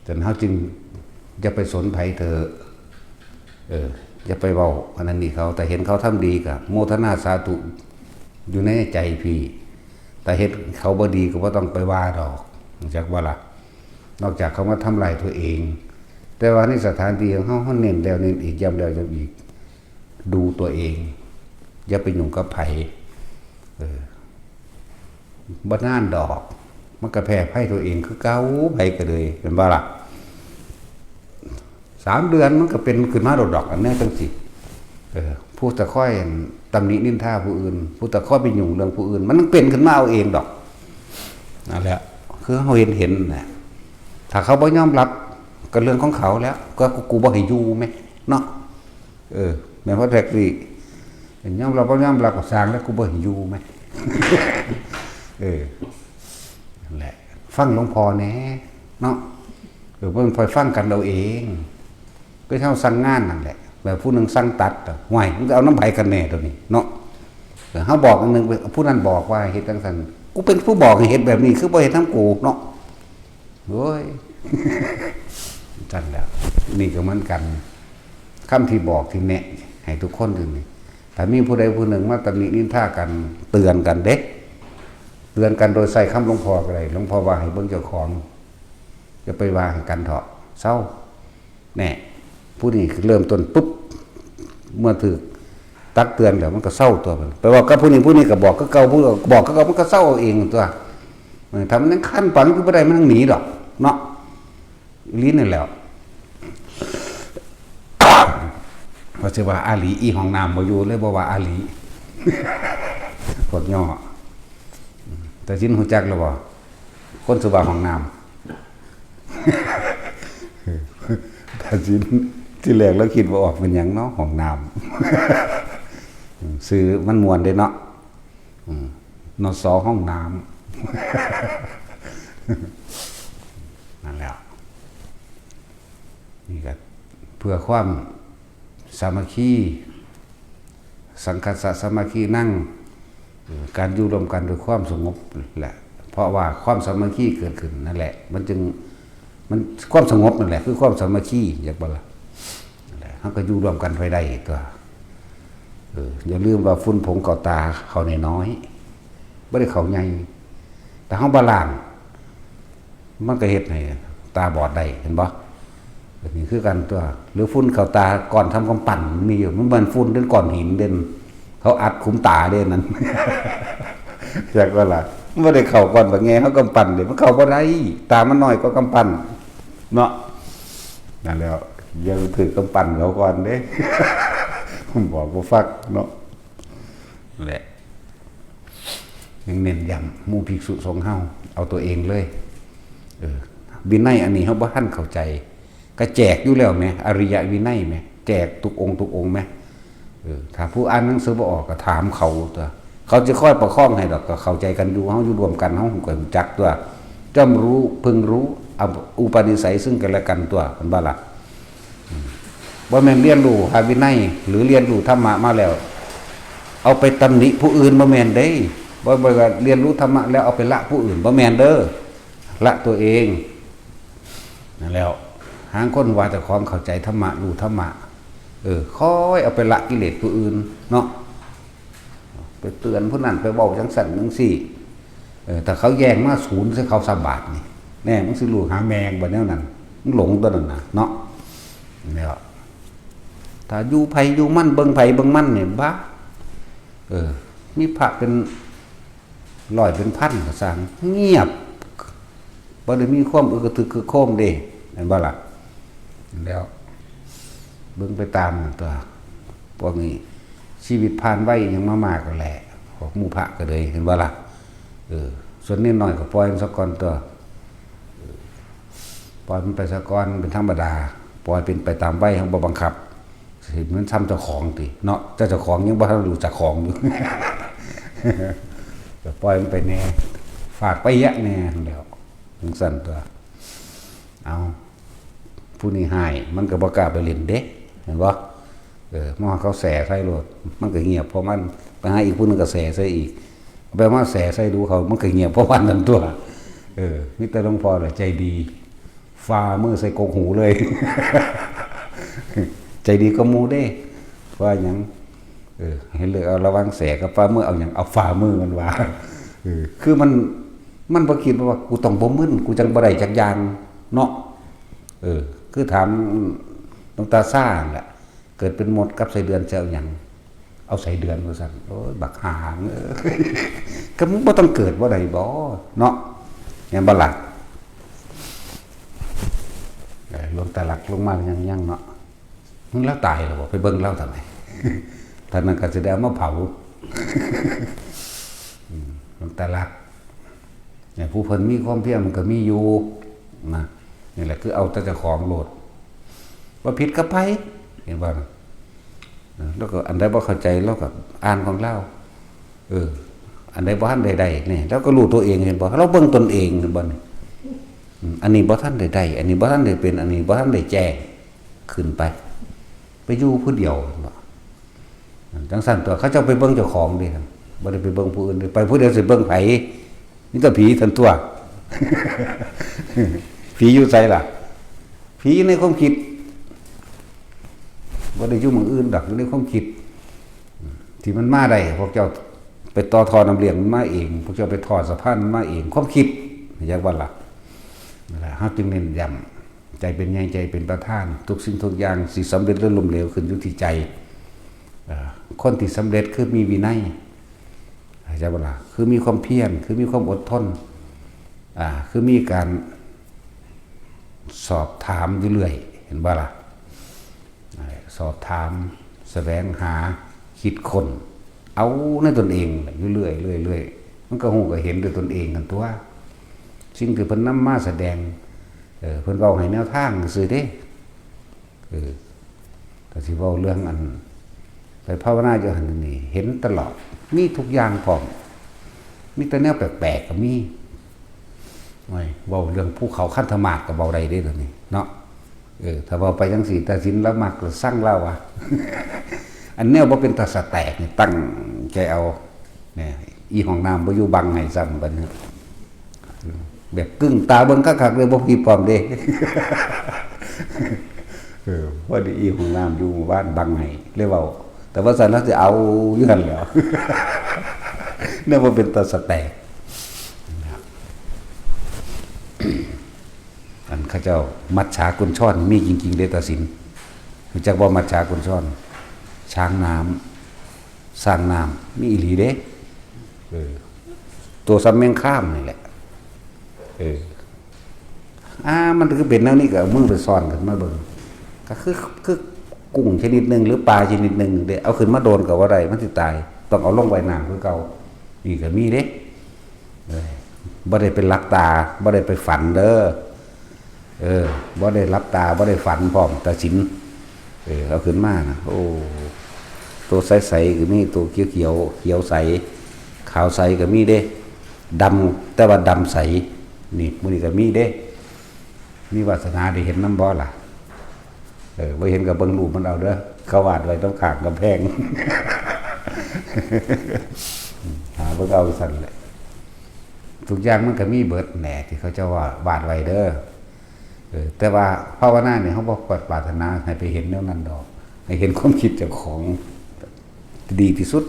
ฉะนั้นเฮาจึงอย่าไปสนไผเถอะ เออ อย่าไปเว้าอันนั้นนี่เขา แต่เห็นเขาทำดีก็โมทนาสาธุอยู่ในใจพี่ แต่เห็นเขาบ่ดีก็บ่ต้องไปว่าดอก รู้จักบ่ล่ะ นอกจากเขามาทำลายตัวเอง แต่ว่าในสถานที่ของเฮา เฮาเน้นแล้วเน้นอีก ย้ำแล้วย้ำอีก ดูตัวเอง อย่าไปยุ่งกับไผ เออ บ่นานดอก มันก็แพ้ภัยตัวเองคือเก่า ไผก็เลย แม่นบ่ล่ะ สามเดือนมันก็เป็นขึ้นมาโลดดอก อันนี้จั่งซี้ เออ ผู้ตะคอยตำหนินินทาผู้อื่น ผู้ตะคอยไปยุ่งเรื่องผู้อื่น มันเป็นขึ้นมาเอาเองดอก นั่นแหละ คือเขาเห็นเห็นนะ ถ้าเขาบ่ยอมรับ ก็เรื่องของเขาแล้ว ก็กูบ่ให้อยู่ไหม เนาะ เออ แม่นว่าแท็กซี่ ยอมรับบ่ยอมรับก็สร้างแล้ว กูบ่ให้อยู่ไหม เออ นั่นแหละ ฟังหลวงพ่อแหน่ เนาะ เออ เพิ่นคอยฟังกันเอาเอง ก็เท่าสั่งงานนั่นแหละ แบบผู้หนึ่งสั่งตัดอะ ห่วย มึงจะเอาน้ำไผกันแน่ตัวนี้ เนาะ เออ เขาบอกอันหนึ่ง ผู้นั้นบอกว่าเฮ็ดจังซั่น กูเป็นผู้บอกให้เฮ็ดแบบนี้ คือบ่เฮ็ดนำกู เนาะ โอ้ย จั่นแหละ นี่ก็เหมือนกัน คำที่บอกที่แนะ ให้ทุกคนอยู่นี่ ถ้ามีผู้ใดผู้หนึ่งมาตำหนินินทากัน เตือนกันเด้ เตือนกันโดยใช้คำหลวงพ่อก็ได้ หลวงพ่อว่าให้เบิ่งเจ้าของ อย่าไปว่าให้กันเถาะ เซา แน่ ผู้นี้คือเริ่มต้นปุ๊บ เมื่อถืกตักเตือนแล้วมันก็เซาตัวมัน ไปเว้ากับผู้นี้ ผู้นี้ก็บอกคือเก่า ผู้ก็บอกคือเก่า มันก็เซาเอาเองตัว เออ ถ้ามันยังคันปานนั้นคือบ่ได้ มันยังหนีดอก เนาะ อีหลีนั่นแหล้ว ว่าสิว่าอาหลี อีห้องน้ำบ่อยู่ เลยบ่ว่าอาหลี พวกย่อ แต่สินฮู้จักแล้วบ่ คนสิว่าห้องน้ำ แต่สิน ที่แรกเราคิดบ่ออกเป็นหยังเนาะ ห้องน้ำ ชื่อมันม่วนเด้เนาะ อืม นส ห้องน้ำ นั่นแหละ นี่ก็เพื่อความสามัคคี สังคัสสะสามัคคีนัง เอ่อ การอยู่ร่วมกันด้วยความสงบแหละ เพราะว่าความสามัคคีเกิดขึ้นนั่นแหละ มันจึง มัน ความสงบนั่นแหละ คือความสามัคคี อยากบ่ล่ะ นั่นแหละ เราก็อยู่ร่วมกันไปได้ตัว เออ อย่าลืมว่าฝุ่นผงเข้าตาเข้าน้อยๆ บ่ได้เข้าใหญ่ แต่เราบ่ล้าง มันก็เฮ็ดให้ตาบอดได้ เห็นบ่ นี่คือกันตัว หรือฝุ่นเข้าตาก้อนทำกำปั้นมันมีอยู่ มันบ่แม่นฝุ่นเด้ ก้อนหินเด้ เขาอัดขุมตาเด้นั่น อยากว่าล่ะ มันบ่ได้เข้าก้อนบักแงเขากำปั้นเด้ มันเข้าบ่ได้ ตามันน้อยกว่ากำปั้น เนาะ นั่นแหล้ว อย่าไปถือกำปั้นเขาก่อนเด้ บอกบ่ฟังเนาะ นั่นแหละ ยังเน้นย้ำหมู่ภิกษุสงฆ์เฮา เอาตัวเองเลย เออ วินัยอันนี้เฮาบ่ทันเข้าใจ ก็แจกอยู่แล้วแหม อริยวินัยแหม แจกทุกองค์ทุกองค์แหม เออ ถ้าผู้อ่านหนังสือบ่ออกก็ถามเขาตัว เขาจะคอยประคองให้ดอก ก็เข้าใจกันอยู่ เฮาอยู่ร่วมกัน เฮาก็รู้จักตัว ย่อมรู้ พึงรู้ เอาอุปนิสัยซึ่งกันและกันตัว เห็นบ่ล่ะ อืม บ่แม่นเรียนรู้พระวินัย หรือเรียนรู้ธรรมะมาแล้ว เอาไปตำหนิผู้อื่น บ่แม่นเด้ บ่ บ่ว่าเรียนรู้ธรรมะแล้วเอาไปละผู้อื่น บ่แม่นเด้อ ละตัวเอง นั่นแหล้ว หางคนว่าเจ้าของเข้าใจธรรมะ รู้ธรรมะ เออ คอยเอาไปละกิเลสผู้อื่น เนาะ ไปเตือนผู้นั้น ไปเว้าจังซั่นจังซี่ เออ ถ้าเขาแย่งมาศูนย์ใส่เขาสามบาทนี่ แน่ มึงสิลูกหาแม่งบ่แนวนั้น มึงหลงตัวนั้นน่ะ เนาะ แล้ว ถ้าอยู่ไผอยู่มัน เบิ่งไผเบิ่งมันนี่ บ้า เออ มีพระเป็นร้อยเป็นพันก็ซ่าง เงียบ บ่ได้มีความอึกกระทึกครึกโครมเด้ เห็นบ่ล่ะ แล้ว เบิ่งไปตามนั่นตัว พวกนี้ ชีวิตผ่านไวหยังมามากก็แหละ พวกหมู่พระก็เลย เห็นบ่ล่ะ เออ ส่วนนิดหน่อยก็ปล่อยมันซะก่อนตัว เออ ปล่อยมันไปซะก่อน เป็นธรรมดา ปล่อยเป็นไปตามวัย เฮาบ่บังคับ สิมันซ้ำเจ้าของติ เนาะ แต่เจ้าของยังบ่ทันรู้จักของอยู่ ก็ปล่อยมันไปแน่ ฝากไปเยียะแน่แหล้ว จังซั่นตัว เอา ผู้นี้ฮ้าย มันก็บ่กล้าไปเล่นเด้ เห็นบ่ เออ มาเขาแส่ใส่โลด มันก็เงียบ เพราะมัน ไปหาอีกผู้หนึ่งก็แส่ใส่อีก ไปมาแส่ใส่ดูเขา มันก็เงียบ เพราะว่านั่นตัว เออ มีแต่หลวงพ่อแหละใจดี ฝ่ามือใส่กกหูเลย ใจดีก็หมู่เด้ ว่าหยัง เออ ให้เลือกเอาระหว่างแส่กับฝ่ามือ เอาหยัง เอาฝ่ามือมันว่า เออ คือมัน มันบ่คิดว่ากูต้องบ่มึน กูจังบ่ได้จักอย่าง เนาะ เออ คือถามหลวงตาซ่านั่นแหละ เกิดเป็นมดกับไส้เดือนจะเอาหยัง เอาไส้เดือนว่าซั่น โอ้ย บักห่าเอ้ย ก็มึงบ่ต้องเกิดบ่ได้บ่ เนาะ แม่นบ่ล่ะ เออ หลวงตาหลักลงมายังๆ เนาะ มึงแล้วตายแล้วบ่ ไปเบิ่งเล่าทำไม ท่านนั้นก็สิได้เอามาเผา อืม มันตะลัก เนี่ย ผู้เพิ่นมีความเพียรมันก็มีอยู่นะ นี่แหละคือเอาแต่เจ้าของโลด ว่าผิดก็ไป เห็นบ่นะ นะ แล้วก็อันใดบ่เข้าใจ เราก็อ่านของเรา เออ อันใดบ่ทันได้ได้นี่ เราก็รู้ตัวเอง เห็นบ่ เราเบิ่งตนเอง เห็นบ่นี่ อืม อันนี้บ่ทันได้ได้ อันนี้บ่ทันได้เป็น อันนี้บ่ทันได้แจ้ง ขึ้นไป ไปอยู่ผู้เดียว เห็นบ่ จังซั่นตัว เขาเจ้าไปเบิ่งเจ้าของเด้ บ่ได้ไปเบิ่งผู้อื่นเด้ ไปผู้เดียวสิเบิ่งไผ มีแต่ผีซั่นตัว ผีอยู่ไสล่ะ ผีอยู่ในความคิด บ่ได้อยู่หม่องอื่นดอก อยู่ในความคิด ที่มันมาได้ พวกเจ้าไปต่อท่อน้ำเลี้ยงมันมาเอง พวกเจ้าไปทอดสะพานมันมาเอง ความคิด อยากว่าล่ะ นั่นแหละ เฮาจึงเน้นย้ำ ใจเป็นใหญ่ ใจเป็นประธาน ทุกสิ่งทุกอย่างสิสำเร็จหรือล้มเหลวขึ้นอยู่ที่ใจ เอ่อ คนที่สำเร็จคือมีวินัย เข้าใจบ่ล่ะ คือมีความเพียร คือมีความอดทน อ่า คือมีการสอบถามอยู่เรื่อย เห็นบ่ล่ะ สอบถาม แสวงหา คิดค้น เอาในตนเองอยู่เรื่อย เรื่อย เรื่อย มันก็ฮู้ก็เห็นด้วยตนเองนั่นตัว สิ่งที่เพิ่นนำมาแสดง เออ เพิ่นเว้าให้แนวทางซื่อเด้ เออ ก็สิเว้าเรื่องอัน ไปภาวนาอยู่หั่นนี่ เห็นตลอด มีทุกอย่างพร้อม มีแต่แนวแปลกๆก็มี โอ้ย เว้าเรื่องภูเขาคันธมาศก็เว้าได้เด้ เดี๋ยวนี้เนาะ เออ ถ้าเว้าไปจังซี่ ตาสินลาวมักละซังลาวว่า อันแนวบ่เป็นตาสะแตกนี่ตั้งใจเอา เนี่ย อีห้องน้ำบ่อยู่บังให้ซ้ำบัดนี้ แบบกึ้งตาเบิ่งคักๆเลย บ่ผิดพร้อมเด้ เออ พอดีอีห้องน้ำอยู่หมู่บ้านบังให้ เลยเว้า แต่ว่าซั่นแล้วสิเอาอยู่หั่นแหล้ว เนี่ยบ่เป็นตาสะแตก อันเขาเจ้ามัจฉากุญชรมีจริงๆเด้ ตาสิน รู้จักบ่ มัจฉากุญชร ช้างน้ำ สร้างน้ำ มีอีหลีเด้ เออ ตัวซ้ำแมงคามนี่แหละ เออ อ่า มันคือเป็นแนวนี้ ก็เอามือไปซ่อนขึ้นมาเบิ่ง ก็คือ คือกุ้งชนิดหนึ่งหรือปลาชนิดหนึ่งเด้ เอาขึ้นมาโดนก็บ่ได้ มันสิตาย ต้องเอาลงไว้น้ำคือเก่า นี่ก็มีเด้ เออ บ่ได้ไปหลับตา บ่ได้ไปฝันเด้อ เออ บ่ได้หลับตา บ่ได้ฝันพร้อม ตาสิน เออ เอาขึ้นมานะ โอ้ ตัวใสๆก็มี ตัวเขียวๆ เขียวใส ขาวใสก็มีเด้ ดำ แต่ว่าดำใส นี่ มื้อนี้ก็มีเด้ มีวาสนาได้เห็นนำบ่ล่ะ เออ บ่เห็นก็เบิ่งรูปมันเอาเด้อ เขาวาดไว้ตรงข้างกำแพง หาเบิ่งเอาซั่นแหละ ทุกอย่างมันก็มีเบิดแหน่ ที่เขาเจ้าว่าวาดไว้เด้อ เออ แต่ว่าภาวนาเนี่ย เฮาบ่ปรารถนาให้ไปเห็นแนวนั้นดอก ให้เห็นความคิดเจ้าของ ดีที่สุด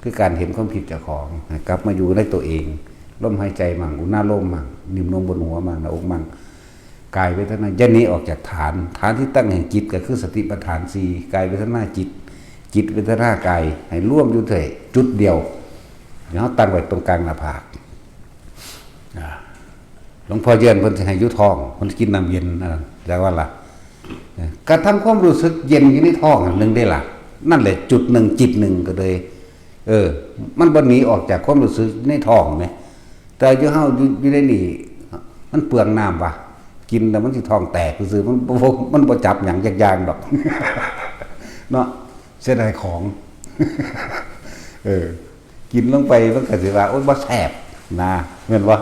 คือการเห็นความคิดเจ้าของ ให้กลับมาอยู่ในตัวเอง ลมหายใจมั่ง อุณาโลมมั่ง นิ่มนวลบนหัวมั่ง หน้าอกมั่ง กายเวทนา อย่าหนีออกจากฐาน ฐานที่ตั้งแห่งจิตก็คือสติปัฏฐานสี่ กายเวทนาจิต จิตเวทนากาย ให้รวมอยู่ที่จุดเดียว เฮาตั้งไว้ตรงกลางหน้าผาก อ่า หลวงพ่อเยือนเพิ่นสิให้อยู่ท้อง เพิ่นสิกินน้ำเย็น อ่า จักว่าล่ะ เออ กระทั่งความรู้สึกเย็นอยู่ในท้องอันหนึ่งได้ล่ะ นั่นแหละจุดหนึ่งจิตหนึ่งก็เลย เออ มันบ่หนีออกจากความรู้สึกในท้องแหม แต่อยู่เฮาอยู่ อยู่ในนี่ มันเปลืองน้ำว่ะ กินแล้วมันสิท้องแตกซื่อๆ มันบ่ มันบ่จับหยังจักอย่างดอก เนาะ เสียดายของ เออ กินลงไปมันก็สิว่า โอ๊ย บ่แซ่บนะ แม่นบ่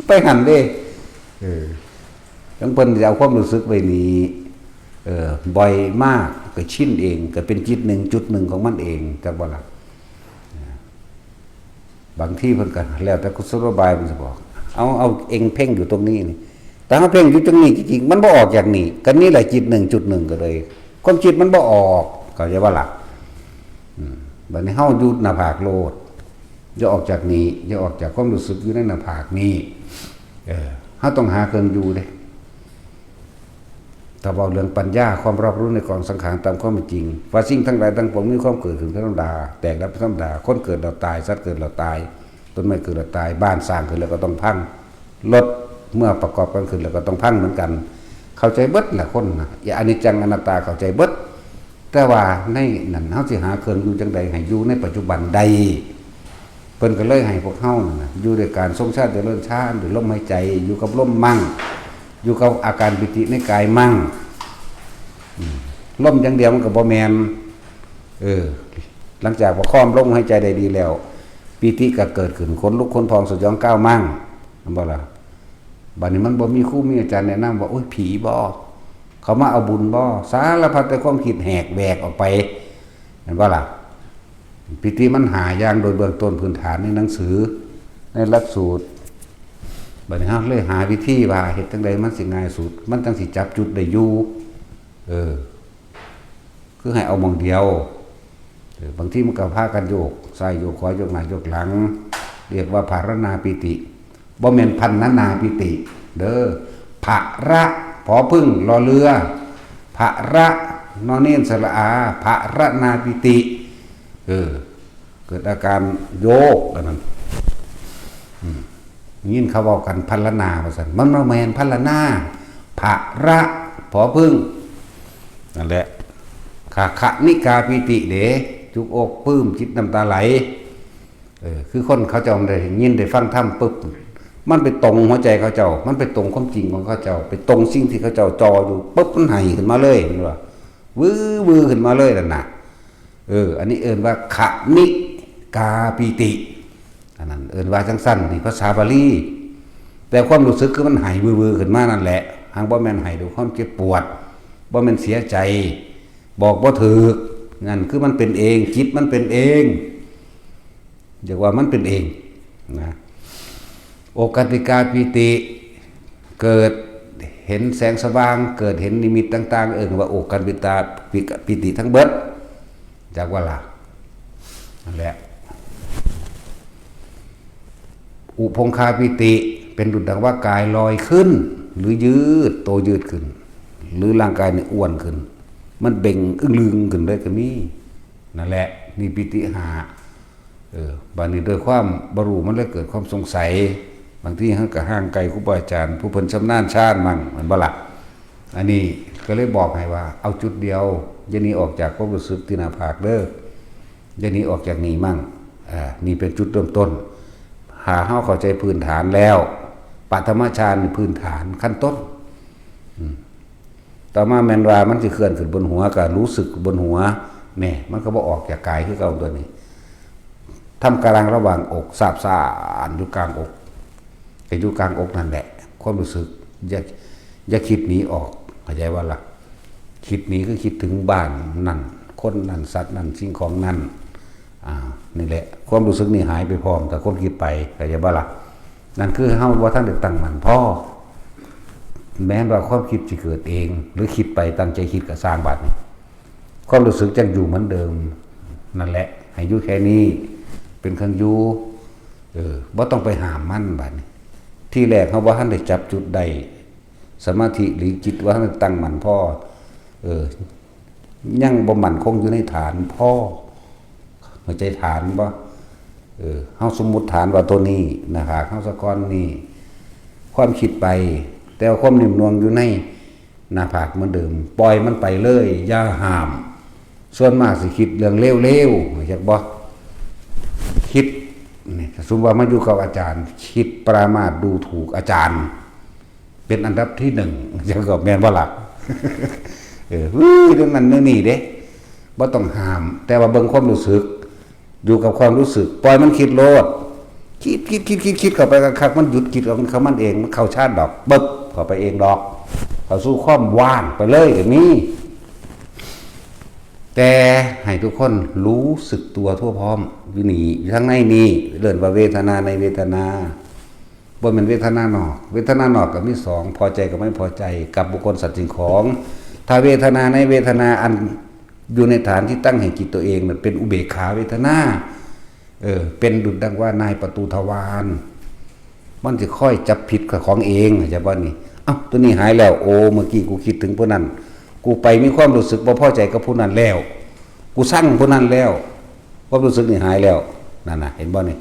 ไปหั่นเด้ เออ จั่งเพิ่นสิเอาความรู้สึกไว้นี่ เออ บ่อยมาก ก็ชินเอง ก็เป็นจิตหนึ่งจุดหนึ่งของมันเอง จักบ่ล่ะ บางทีเพิ่นก็แล้วแต่กุศโลบายมันสิบอก เอา เอาเองเพ่งอยู่ตรงนี้นี่ แต่เฮาเพ่งอยู่ตรงนี้จริงๆ มันบ่ออกจากนี่ ก็นี่แหละจิตหนึ่งจุดหนึ่งก็เลย ความคิดมันบ่ออก เข้าใจบ่ล่ะ อืม บัดนี้เฮาอยู่หน้าผากโลด อย่าออกจากนี่ อย่าออกจากความรู้สึกอยู่ในหน้าผากนี่ เออ เฮาต้องหาเครื่องอยู่เด้ ถ้าเว้าเรื่องปัญญา ความรอบรู้ในกองสังขารตามความเป็นจริง ว่าสิ่งทั้งหลายทั้งปวงมีความเกิดขึ้นเป็นธรรมดา แตกดับเป็นธรรมดา คนเกิดแล้วตาย สัตว์เกิดแล้วตาย ต้นไม้เกิดแล้วตาย บ้านสร้างขึ้นแล้วก็ต้องพัง รถเมื่อประกอบกันขึ้นแล้วก็ต้องพังเหมือนกัน เข้าใจเบิดแหละคนนะ อย่าอนิจจังอนัตตาเข้าใจเบิด แต่ว่าในนั้นเฮาสิหาเครื่องอยู่จั่งใดให้อยู่ในปัจจุบันได้ เพิ่นก็เลยให้พวกเฮานั่นน่ะอยู่ด้วยการทรงฌานเจริญฌาน ด้วยลมหายใจ อยู่กับลมมั่ง อยู่กับอาการปีติในกายมั่ง อืม ลมอย่างเดียวมันก็บ่แม่น เออ หลังจากประคองลมหายใจได้ดีแล้ว ปีติก็เกิดขึ้น ขนลุกขนพองสยองก้าวมั่ง แม่นบ่ล่ะ บัดนี้มันบ่มีครูมีอาจารย์แนะนำว่า โอ้ย ผีบ่ เขามาเอาบุญบ่ สารพัดแต่ความคิดแหกแหวกออกไป แม่นบ่ล่ะ ปีติมันหาอย่างโดยเบื้องต้นพื้นฐานในหนังสือ ในหลักสูตร บัดนี้เฮาเลยหาวิธีว่าเฮ็ดจั่งใดมันสิง่ายสุด มันจั่งสิจับจุดได้อยู่ เออ คือให้เอาหม่องเดียว เออ บางทีมันก็พากันโยกซ้ายโยกขวา โยกหน้าโยกหลัง เรียกว่าภารณาปีติ บ่แม่นพันนานาปีติ เด้อ ภะระ ผอผึ้ง รอเรือ ภะระ นอเณร สระอา ภะระนาปีติ เออ เกิดอาการโยกอันนั้น อืม ยินเขาเว้ากันพันละนาว่าซั่น มันบ่แม่นพันละนา ภะระ ผอผึ้ง นั่นแหละ ขะ ขะนิกาปีติเด้ จุกอกปลื้มจิตน้ำตาไหล เออ คือคนเขาเจ้าได้ยินได้ฟังธรรมปุ๊บ มันไปตรงหัวใจเขาเจ้า มันไปตรงความจริงของเขาเจ้า ไปตรงสิ่งที่เขาเจ้าจ่ออยู่ปุ๊บ มันไหขึ้นมาเลย เห็นบ่ วื้อวื้อขึ้นมาเลยนั่นน่ะ เออ อันนี้เอิ้นว่า ขะนิกาปีติ อันนั้นเอิ้นว่าจั่งซั่น นี่ภาษาบาลี แต่ความรู้สึกคือมันไหวื้อๆขึ้นมานั่นแหละ หากบ่แม่นไหด้วยความเจ็บปวด บ่แม่นเสียใจ บอกบ่ถูก นั่นคือมันเป็นเอง จิตมันเป็นเอง เรียกว่ามันเป็นเองนะ โอกันติกาปีติ เกิดเห็นแสงสว่าง เกิดเห็นนิมิตต่างๆ เอิ้นว่าโอกันติกาปีติทั้งเบิด จักว่าล่ะ นั่นแหละ อุพงคาปีติ เป็นดุจดังว่ากายลอยขึ้น หรือยืด โตยืดขึ้น หรือร่างกายนี่อ้วนขึ้น มันเบ่งอึ้งลึงขึ้นเลยก็มี นั่นแหละ นี่ปีติห้า เออ บัดนี้ด้วยความบ่ฮู้มันเลยเกิดความสงสัย บางทีเฮาก็ห่างไกลครูบาอาจารย์ ผู้เพิ่นชำนาญชาญมั่ง แม่นบ่ล่ะ อันนี้ก็เลยบอกให้ว่า เอาจุดเดียว อย่าหนีออกจากความรู้สึกที่หน้าผากเด้อ อย่าหนีออกจากนี่มั่ง อ่า นี่เป็นจุดเริ่มต้น หาเฮาเข้าใจพื้นฐานแล้ว ปฐมฌานนี่พื้นฐานขั้นต้น อืม ต่อมาแม่นว่ามันสิเคลื่อนขึ้นบนหัว ก็รู้สึกบนหัว แน่ มันก็บ่ออกจากกายคือเก่าตัวนี้ ทำกลางระหว่างอก สาบซ่านอยู่กลางอก ก็อยู่กลางอกนั่นแหละ ความรู้สึก อย่า อย่าคิดหนีออก เข้าใจบ่ล่ะ คิดหนีคือคิดถึงบ้านนั่น คนนั่น สัตว์นั่น สิ่งของนั่น อ่า นี่แหละ ความรู้สึกนี่หายไปพร้อมกับความคิดไป เข้าใจบ่ล่ะ นั่นคือเฮาบ่ทันได้ตั้งมั่นพอ แม้ว่าความคิดสิเกิดเอง หรือคิดไปตั้งใจคิดก็ซ่าง บัดนี้ ความรู้สึกจั่งอยู่เหมือนเดิม นั่นแหละ ให้อยู่แค่นี้ เป็นเครื่องอยู่ เออ บ่ต้องไปห้ามมัน บัดนี้ ทีแรกเฮาบ่ทันได้จับจุดได้ สมาธิหรือจิตบ่ทันได้ตั้งมั่นพอ เออ ยังบ่มั่นคงอยู่ในฐานพอ เข้าใจฐานบ่ เออ เฮาสมมุติฐานว่าตัวนี้ หน้าผากเฮาสะก้อนนี่ ความคิดไป แต่ว่าความนิ่มนวลอยู่ในหน้าผากเหมือนเดิม ปล่อยมันไปเลย อย่าห้าม ส่วนมากสิคิดเรื่องเลวๆ เข้าใจบ่ คิด นี่ สมมุติว่ามาอยู่กับอาจารย์ คิดปรามาสดูถูกอาจารย์ เป็นอันดับที่หนึ่ง จั่งก็แม่นบ่ล่ะ เออ วื้อ เรื่องนั้นเรื่องนี้เด้ บ่ต้องห้าม แต่ว่าเบิ่งความรู้สึก อยู่กับความรู้สึก ปล่อยมันคิดโลด คิด คิด คิด คิด คิดเข้าไปคักๆ มันหยุดคิดของมันเอง มันเข้าฌานดอก ปึ๊บ เข้าไปเองดอก เข้าสู่ความว่างไปเลยก็มี แต่ให้ทุกคนรู้สึกตัวทั่วพร้อม อยู่นี่ อยู่ข้างในนี่ เอิ้นว่าเวทนาในเวทนา บ่แม่นเวทนานอก เวทนานอกก็มีสอง พอใจกับไม่พอใจ กับบุคคลสัตว์สิ่งของ ถ้าเวทนาในเวทนาอันอยู่ในฐานที่ตั้งแห่งจิตตัวเอง มันเป็นอุเบกขาเวทนา เออ เป็นดุจดังว่านายประตูทวาร มันสิคอยจับผิดกับของเอง เข้าใจบ่นี่ เอ้า ตัวนี้หายแล้ว โอ้ เมื่อกี้กูคิดถึงผู้นั้น กูไปมีความรู้สึกบ่พอใจกับผู้นั้นแล้ว กูซังผู้นั้นแล้ว ความรู้สึกนี่หายแล้ว นั่นน่ะ เห็นบ่นี่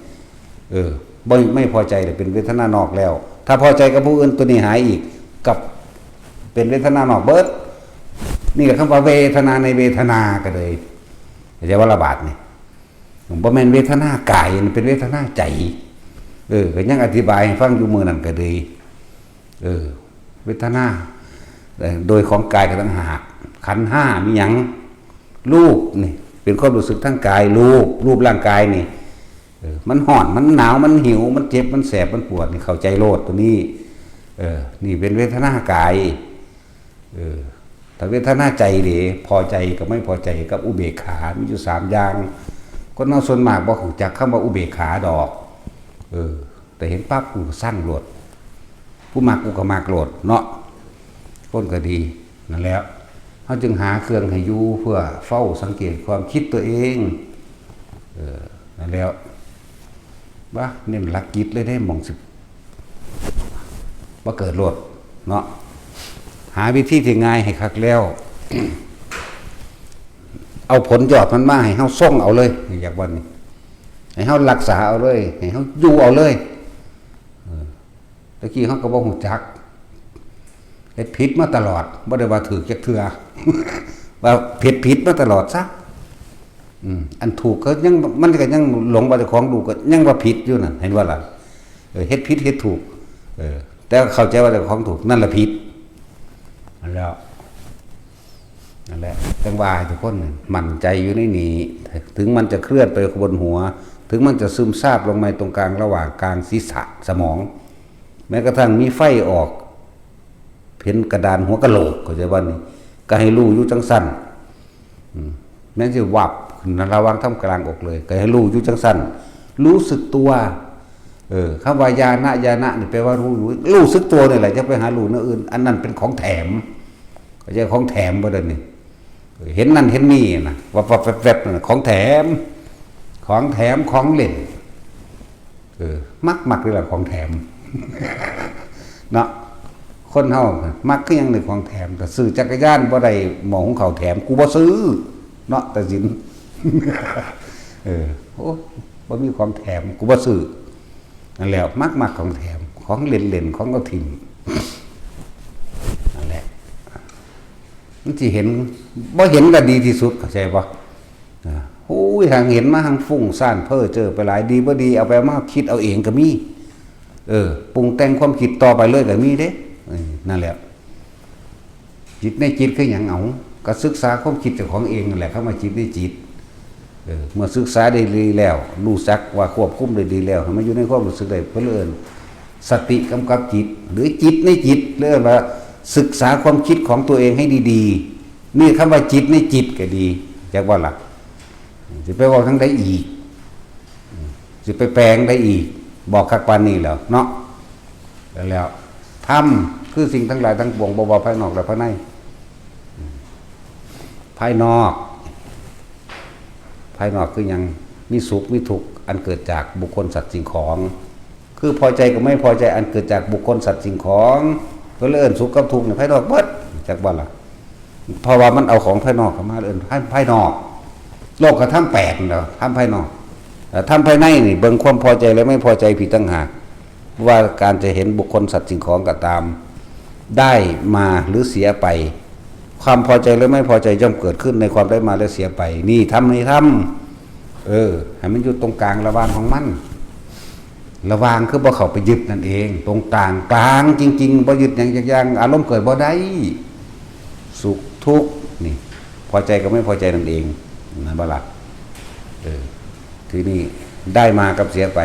เออ บ่ ไม่พอใจเลย เป็นเวทนานอกแล้ว ถ้าพอใจกับผู้อื่น ตัวนี้หายอีก กับ เป็นเวทนานอกเบิด นี่ก็คำว่าเวทนาในเวทนาก็เลย เข้าใจว่าละบาดนี่ บ่แม่นเวทนากาย มันเป็นเวทนาใจ เออ ก็ยังอธิบายให้ฟังอยู่มื้อนั้นก็เลย เออ เวทนา เอ่อ โดยของกายก็ต่างหาก ขันธ์ห้ามีหยัง รูปนี่ เป็นความรู้สึกทางกาย รูป รูปร่างกายนี่ เออ มันฮ้อน มันหนาว มันหิว มันเจ็บ มันแสบ มันปวด นี่เข้าใจโลดตัวนี้ เออ นี่เป็นเวทนากาย เออ ถ้าเวทนาใจเด้ พอใจกับไม่พอใจกับอุเบกขา มีอยู่สามอย่าง คนเฮาส่วนมากบ่รู้จักคำว่าอุเบกขาดอก เออ แต่เห็นปั๊บกูก็ซังโลด ผู้มักกูก็มักโลดเนาะ คนก็ดี นั่นแหละ เฮาจึงหาเครื่องให้อยู่เพื่อเฝ้าสังเกตความคิดตัวเอง เออ นั่นแหละ ว่าเน้นหลักจิตเลยเด้ หม่องสิบ่เกิดโลดเนาะ หาวิธีที่ง่ายให้คักแล้ว เอาผลยอดมันมาให้เฮาซงเอาเลย อยากว่านี่ ให้เฮารักษาเอาเลย ให้เฮาอยู่เอาเลย เออ ตะกี้เฮาก็บ่ฮู้จัก เฮ็ดผิดมาตลอด บ่ได้ว่าถูกจักเทื่อ ว่าเฮ็ดผิดมาตลอดซะ อืม อันถูกก็ยัง มันก็ยังหลงว่าเจ้าของถูก ก็ยังว่าผิดอยู่นั่น เห็นบ่ล่ะ เออ เฮ็ดผิดเฮ็ดถูก เออ แต่เข้าใจว่าเจ้าของถูก นั่นล่ะผิด นั่นแหละ นั่นแหละ จั่งว่าให้ทุกคนมั่นใจอยู่ในนี้ ถึงมันจะเคลื่อนไปบนหัว ถึงมันจะซึมซาบลงไปตรงกลางระหว่างกลางศีรษะสมอง แม้กระทั่งมีไฟออก เห็นกระดานหัวกะโหลก เข้าใจบ่นี่ ก็ให้รู้อยู่จั่งซั่น อืม แม้นสิวับขึ้นระหว่างท่ามกลางอกเลย ก็ให้รู้อยู่จั่งซั่น รู้สึกตัว เออ คำว่าญาณะ ญาณะนี่แปลว่ารู้อยู่ รู้สึกตัวนี่แหละ อย่าไปหารู้แนวอื่น อันนั้นเป็นของแถม เข้าใจ ของแถมบ่ได้นี่ เห็นนั่นเห็นนี่นะ วับวับแวบแวบนั่นน่ะ ของแถม ของแถม ของเล่น เออ มักมักนี่แหละของแถม เนาะ คนเฮามักคือหยังในของแถม แต่ซื้อจักรยานบ่ได้หม้อหุงข้าวแถม กูบ่ซื้อ เนาะ แต่สิน เออ โอ้ บ่มีของแถม กูบ่ซื้อ นั่นแหละ มักมักของแถม ของเล่นๆ ของเอาถิ่ม นั่นแหละ มันสิเห็น บ่เห็นก็ดีที่สุด เข้าใจบ่ อ่า โอ้ย หางเห็นมาหางฟุ้งซ่านเพ้อเจ้อไปหลาย ดีบ่ดี เอาไปเอามาคิดเอาเองก็มี เออ ปรุงแต่งความคิดต่อไปเลยก็มีเด้ เออ นั่นแหละ จิตในจิตคือหยัง เอา ก็ศึกษาความคิดเจ้าของเองนั่นแหละ คำว่าจิตในจิต เออ เมื่อศึกษาได้ดีแล้ว รู้จักว่าควบคุมได้ดีแล้ว ให้มันอยู่ในความรู้สึกได้ เพิ่นเอิ้นสติกำกับจิต หรือจิตในจิต เรียกว่าศึกษาความคิดของตัวเองให้ดีๆ นี่คำว่าจิตในจิตก็ดี จักว่าล่ะ สิไปเว้าทางใดอีก สิไปแปลงได้อีก บอกคักปานนี้แล้วเนาะ แล้ว ธรรมคือสิ่งทั้งหลายทั้งปวง บ่ว่าภายนอกและภายใน ภายนอก ภายนอกคือหยัง มีสุขมีทุกข์ อันเกิดจากบุคคลสัตว์สิ่งของ คือพอใจกับไม่พอใจ อันเกิดจากบุคคลสัตว์สิ่งของ เพิ่นเลยเอิ้นสุขกับทุกข์นี่ภายนอกเบิด จักบ่ล่ะ เพราะว่ามันเอาของภายนอกเข้ามาเอิ้นภาย ภายนอก โลกธรรมแปดนั่นแหละ ธรรมภายนอก แต่ธรรมภายในนี่เบิ่งความพอใจและไม่พอใจผิดต่างหาก ว่าการจะเห็นบุคคลสัตว์สิ่งของก็ตาม ได้มาหรือเสียไป ความพอใจหรือไม่พอใจย่อมเกิดขึ้นในความได้มาและเสียไป นี่ธรรม นี่ธรรม เออ ให้มันอยู่ตรงกลางระหว่างของมัน ระหว่างคือบ่เข้าไปยึดนั่นเอง ตรงกลาง กลางจริงๆ บ่ยึดหยังจักอย่าง อารมณ์เกิดบ่ได้ สุขทุกข์นี่ พอใจกับไม่พอใจนั่นเอง นั่นบ่ล่ะ เออ ทีนี้ได้มากับเสียไป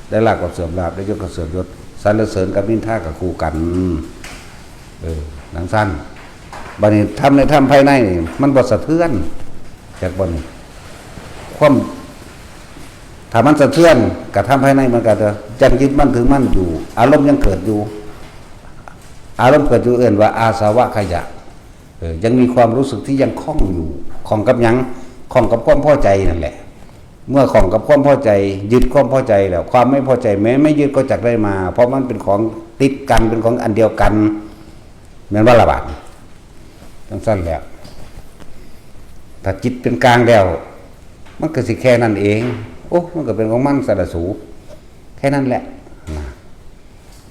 ได้ลาภกับเสื่อมลาภ ได้ยศกับเสื่อมยศ สรรเสริญกับนินทาก็คู่กัน เออ จั่งซั่น บัดนี้ธรรมในธรรมภายในนี่ มันบ่สะเทือน จักบ่นี่ ความ ถ้ามันสะเทือน กระทำภายในมันก็จะยังยึดมั่นถือมั่นอยู่ อารมณ์ยังเกิดอยู่ อารมณ์เกิดอยู่เอิ้นว่าอาสวะขยะ เออ ยังมีความรู้สึกที่ยังข้องอยู่ ข้องกับหยัง ข้องกับความพอใจนั่นแหละ เมื่อข้องกับความพอใจ ยึดความพอใจแล้ว ความไม่พอใจแม้ไม่ยึดก็จักได้มา เพราะมันเป็นของติดกัน เป็นของอันเดียวกัน แม่นบ่ล่ะบาดนี้ จั่งซั่นแหละ ถ้าจิตเป็นกลางแล้ว มันก็สิแค่นั้นเอง โอ้ มันก็เป็นของมันสะดะสู แค่นั้นแหละ นะ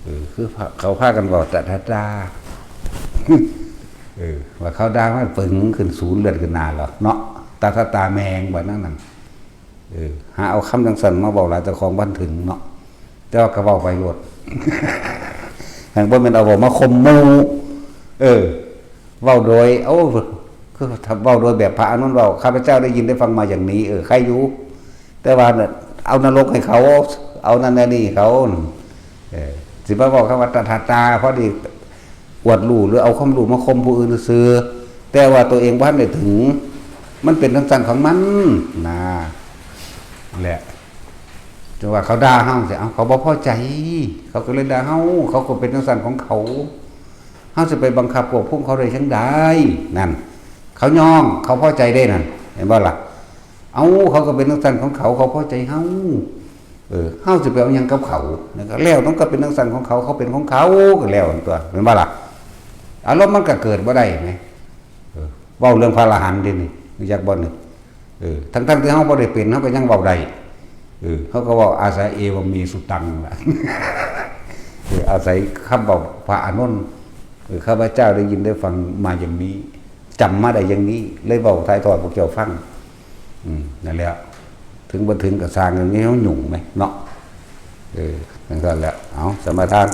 เออ คือพา เขาพากันเว้าตะดาดา เออ ว่าเขาด่ามาปึงขึ้นศูนย์เลือดขึ้นหน้าแล้วเนาะ ตาตาตาแมงว่านั่นนั่น เออ หาเอาคำจังสันมาเว้าหลาย เจ้าของบ่ทันถึงเนาะ แต่ว่าก็เว้าไปโลด หากบ่แม่นเอาเว้ามาข่มหมู่ เออ เว้าโดย เอ้า คือถ้าเว้าโดยแบบพระอานนท์เว้า ข้าพเจ้าได้ยินได้ฟังมาอย่างนี้ เออ ใครอยู่ แต่ว่าเนี่ย เอานรกให้เขา เอานั่นเอานี่เขา เออ สิมาเว้าคำว่าตาตาตา พอดี อวดรู้หรือเอาความรู้มาข่มผู้อื่นซื่อ แต่ว่าตัวเองบ่ทันได้ถึง มันเป็นจังซั่นของมัน นะ แหละ จังว่าเขาด่าเฮาสิ เอ้า เขาบ่พอใจ เขาก็เลยด่าเฮา เขาก็เป็นจังซั่นของเขา เฮาสิไปบังคับควบคุมเขาได้จังใด นั่น เขายอม เขาพอใจเด้นั่น เห็นบ่ล่ะ เอ้า เขาก็เป็นจังซั่นของเขา เขาพอใจเฮา เออ เฮาสิไปเอาหยังกับเขา นั่นก็แล้ว มันก็เป็นจังซั่นของเขา เขาเป็นของเขา ก็แล้วตัว แม่นบ่ล่ะ อารมณ์มันก็เกิดบ่ได้แหม เออ เว้าเรื่องพระอรหันต์เด้นี่ รู้จักบ่นี่ เออ ทั้งๆที่เฮาบ่ได้เป็น เฮาก็ยังเว้าได้ เออ เขาก็เว้าอาศัยเอวเมสุตังล่ะ เออ อาศัยคำเว้าพระอานนท์ เออ ข้าพเจ้าได้ยินได้ฟังมาอย่างนี้ จำมาได้อย่างนี้ เลยเว้าถ่ายทอดพวกเจ้าฟัง อืม นั่นแหละ ถึงบ่ถึงก็ซ่าง อย่างนี้เฮายุ่งแหมเนาะ เออ จังซั่นแหละ เอา สมาทาน